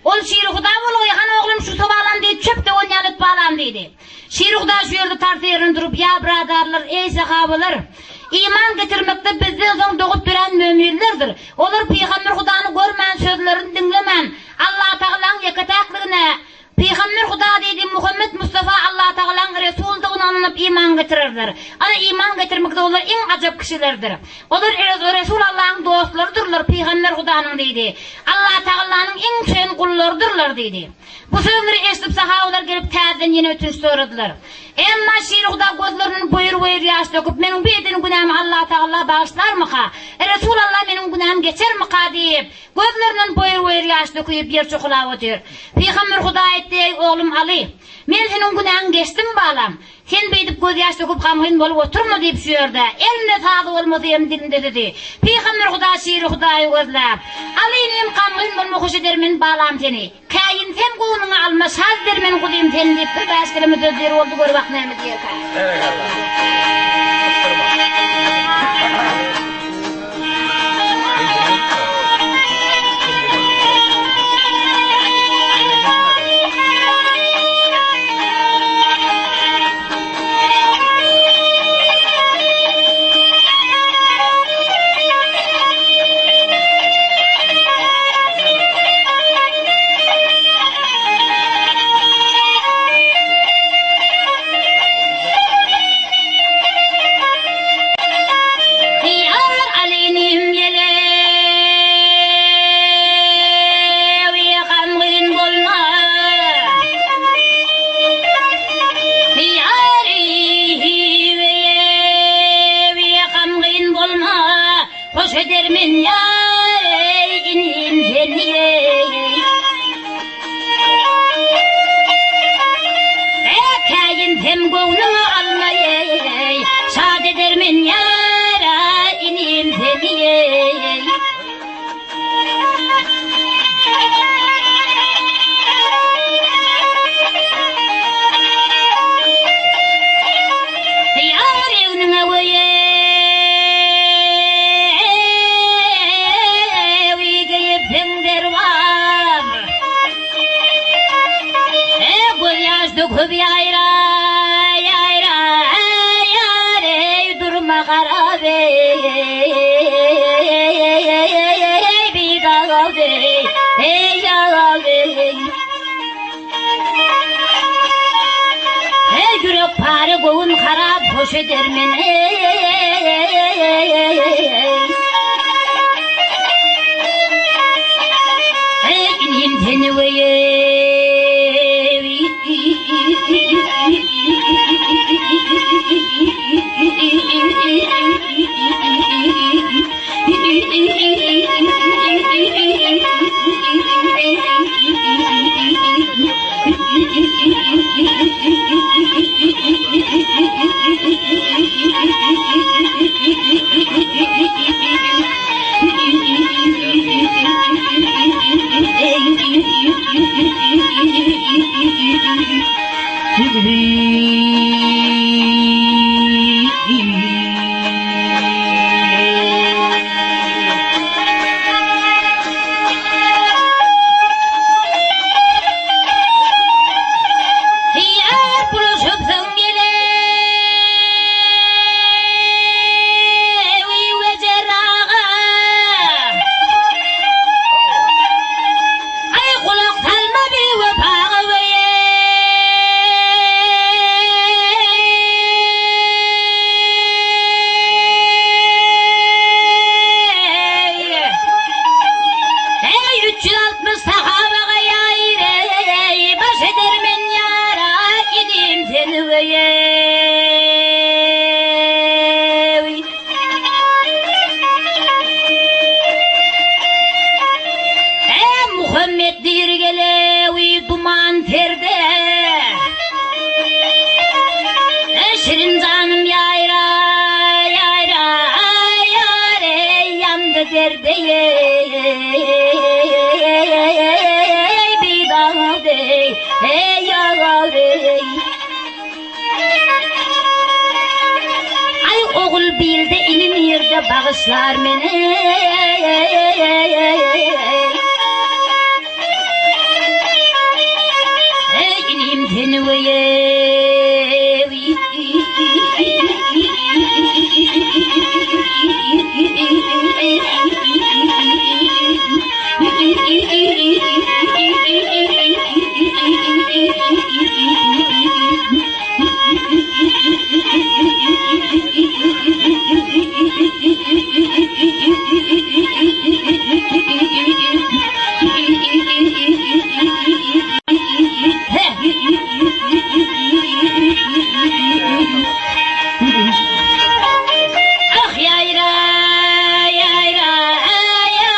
Ol Şiri Huda bolgaý, hany oglum şu sowalam diýip çöp döwen ýaly et balam diýdi. Şiri Huda şu ýerde tars ýerinden durup, Ýa byradarlar, eý sahabalar! Iman getirmekde bizden soň dogup dörän möminlerdir. Olar Pygamber Hudany görmän, sözlerini diňlemän, Allatagalaň ýeke-täkligine, Pygamber Huda diýdi, Muhammet Mustafa Allatagalaň Resuldygyna ynanyp iman getirerler. Ana iman getirmekde olar iň ajap kişilerdir. Olar Resul Allaň dostlarydyrlar, Pygamber Hudanyň diýdi. Allatagalanyň iň söýen gullarydyrlar diýdi. Bu sözleri eşidip sahabalar gelip täzeden ýene ötünç soradylar. Emma Şir Huda gözlerinden boýur-boýur ýaş döküp, meniň bu eden günämi Allatagala bagyşlarmyka? Resul Alla meniň günämi geçermika diýip, Gözlerinden boýur-boýur ýaş döküp, ýer çokulap otyr. Pygamber Hudaý aýtdy, Eý, oglum Aly! Men seniň günäňi geçdim, balam. Sen beýdip gözýaş döküp gamgyn bolup oturma diýip şu ýerde, elinde sazy bolmasa hem dilinde sözi, Pygamber Hudaý şiri Hudaýy gözläp, Aly inim, gamgyn bolma, hoş edermen, balam seni. Käýinsem göwnüňe alma, şaz bermen guzym seni diýip bir bäş keleme söz diýer boldy, gör bak näme diýerkä. Berekella. Hyýar alynym ýelewi gamgyn bolma. Hyýar gamgyn bolma. Hoş edermen ýar eý inim seni eý. Käýinsem göwnüňe alma eý, Şat edermen ýar inim seni eý. Ýar egniňe göýewi geýipsiň derwaz. Gözýaş döküp ýaýra, ýaýra, ýar eý, durma garap eý, bigaw eý, eý, ýaw eý. Eý, ýürek pare, göwün harap, hoş eder meni eý. Eý, inim seni weýewi. bilde ini nirde bagyşlar meni. Ey inim seni Ah ýaýra, ýaýra, ýaýra,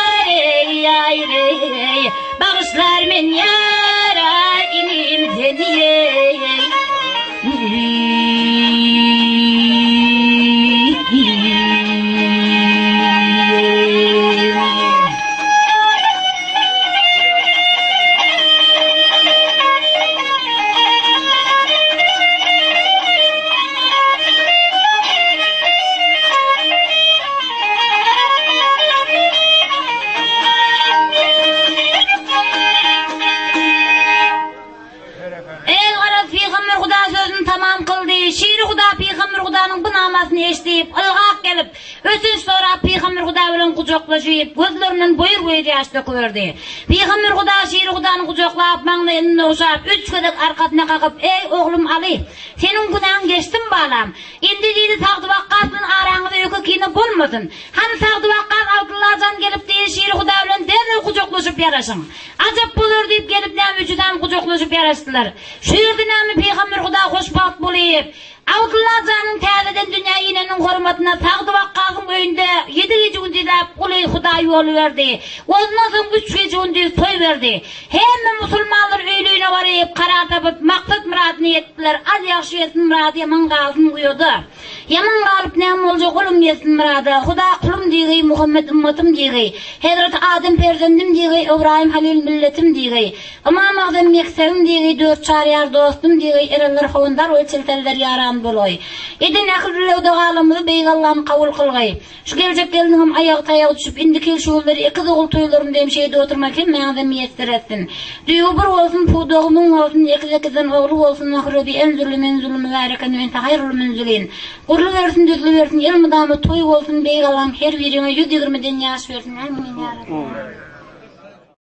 ýaýra, Bagyşlar men ýara inim seni Elgaraz pygamber Huda sözüni tamam kyldy. Şiri Huda pygamber Hudanyň bu namasyny eşidip, ylgap gelip, ötünç sorap pygamber Huda bilen gujaklaşyp, gözlerinden boýur-boýur ýaş döküberdi. Pygamber Huda Şiri Hudany gujaklap, maňlaýyny ogşap, üç gezek arkasyna kakyp, Eý, oglum Aly! Seniň günäň geçsin, balam! Indi diýdi, Sagdy Wakgas bilen araňyzda öýke-kine bolmasyn. Hany Sagdy Wakgas Abdylla jan gelip diýdi, Şiri Huda bilen derrew gujaklaşyp ýaraşyň. Ajap bolar diýip gelip näme üçüsem gujaklaşyp ýaraşdylar. Şu ýerde näme Pygamber Huda hoşbagt bolyp, Abdylla janyň täzeden dünýä ineniň hormatyna Sagdy Wakgasyň öýünde ýedi gije-gündizläp uly Hudaý ýoly berdi. Ondan soň üç gije-gündiz toý berdi. Hemme musulmanlar öýli-öýüne baryp, karar tapyp, maksat-myradyna ýetdiler. Az ýagşy ýetsin myrady, ýaman galsyn uýada. Ýaman galyp näme boljak olum ýetsin myrada. Huda kulum diýgeý, Muhammet ymmatym diýgeý. Hezreti Adem perzendim diýgeý, Ybraýym Halyl milletim diýgeý. Ymam Agzam meksebim diýgeý, Dört çaryýar dostum diýgeý, Erenler howandar we çiltenler ýaran bolgaý. Eden ähli dileg-dogalarymyzy Beýik Allam kabul kylgaý. Şu geljek gelniňem aýagy taýagy düşüp, indiki ýyl şu günleri ekiz ogul toýlarynda hem şeýdip oturmak hemmäňize miýesser etsin. Düýbi bir bolsun, pudagy müň bolsun, ekiz-ekizden ogly bolsun, Mahrebi enzürli menzürli mübäreken we ente haýrul münzilin. Gurlubersin, düzlübersin, elmydama toý bolsun, Beýik Allam her biriňe 120-den ýaş bersin. Ämin ýa Rabbi.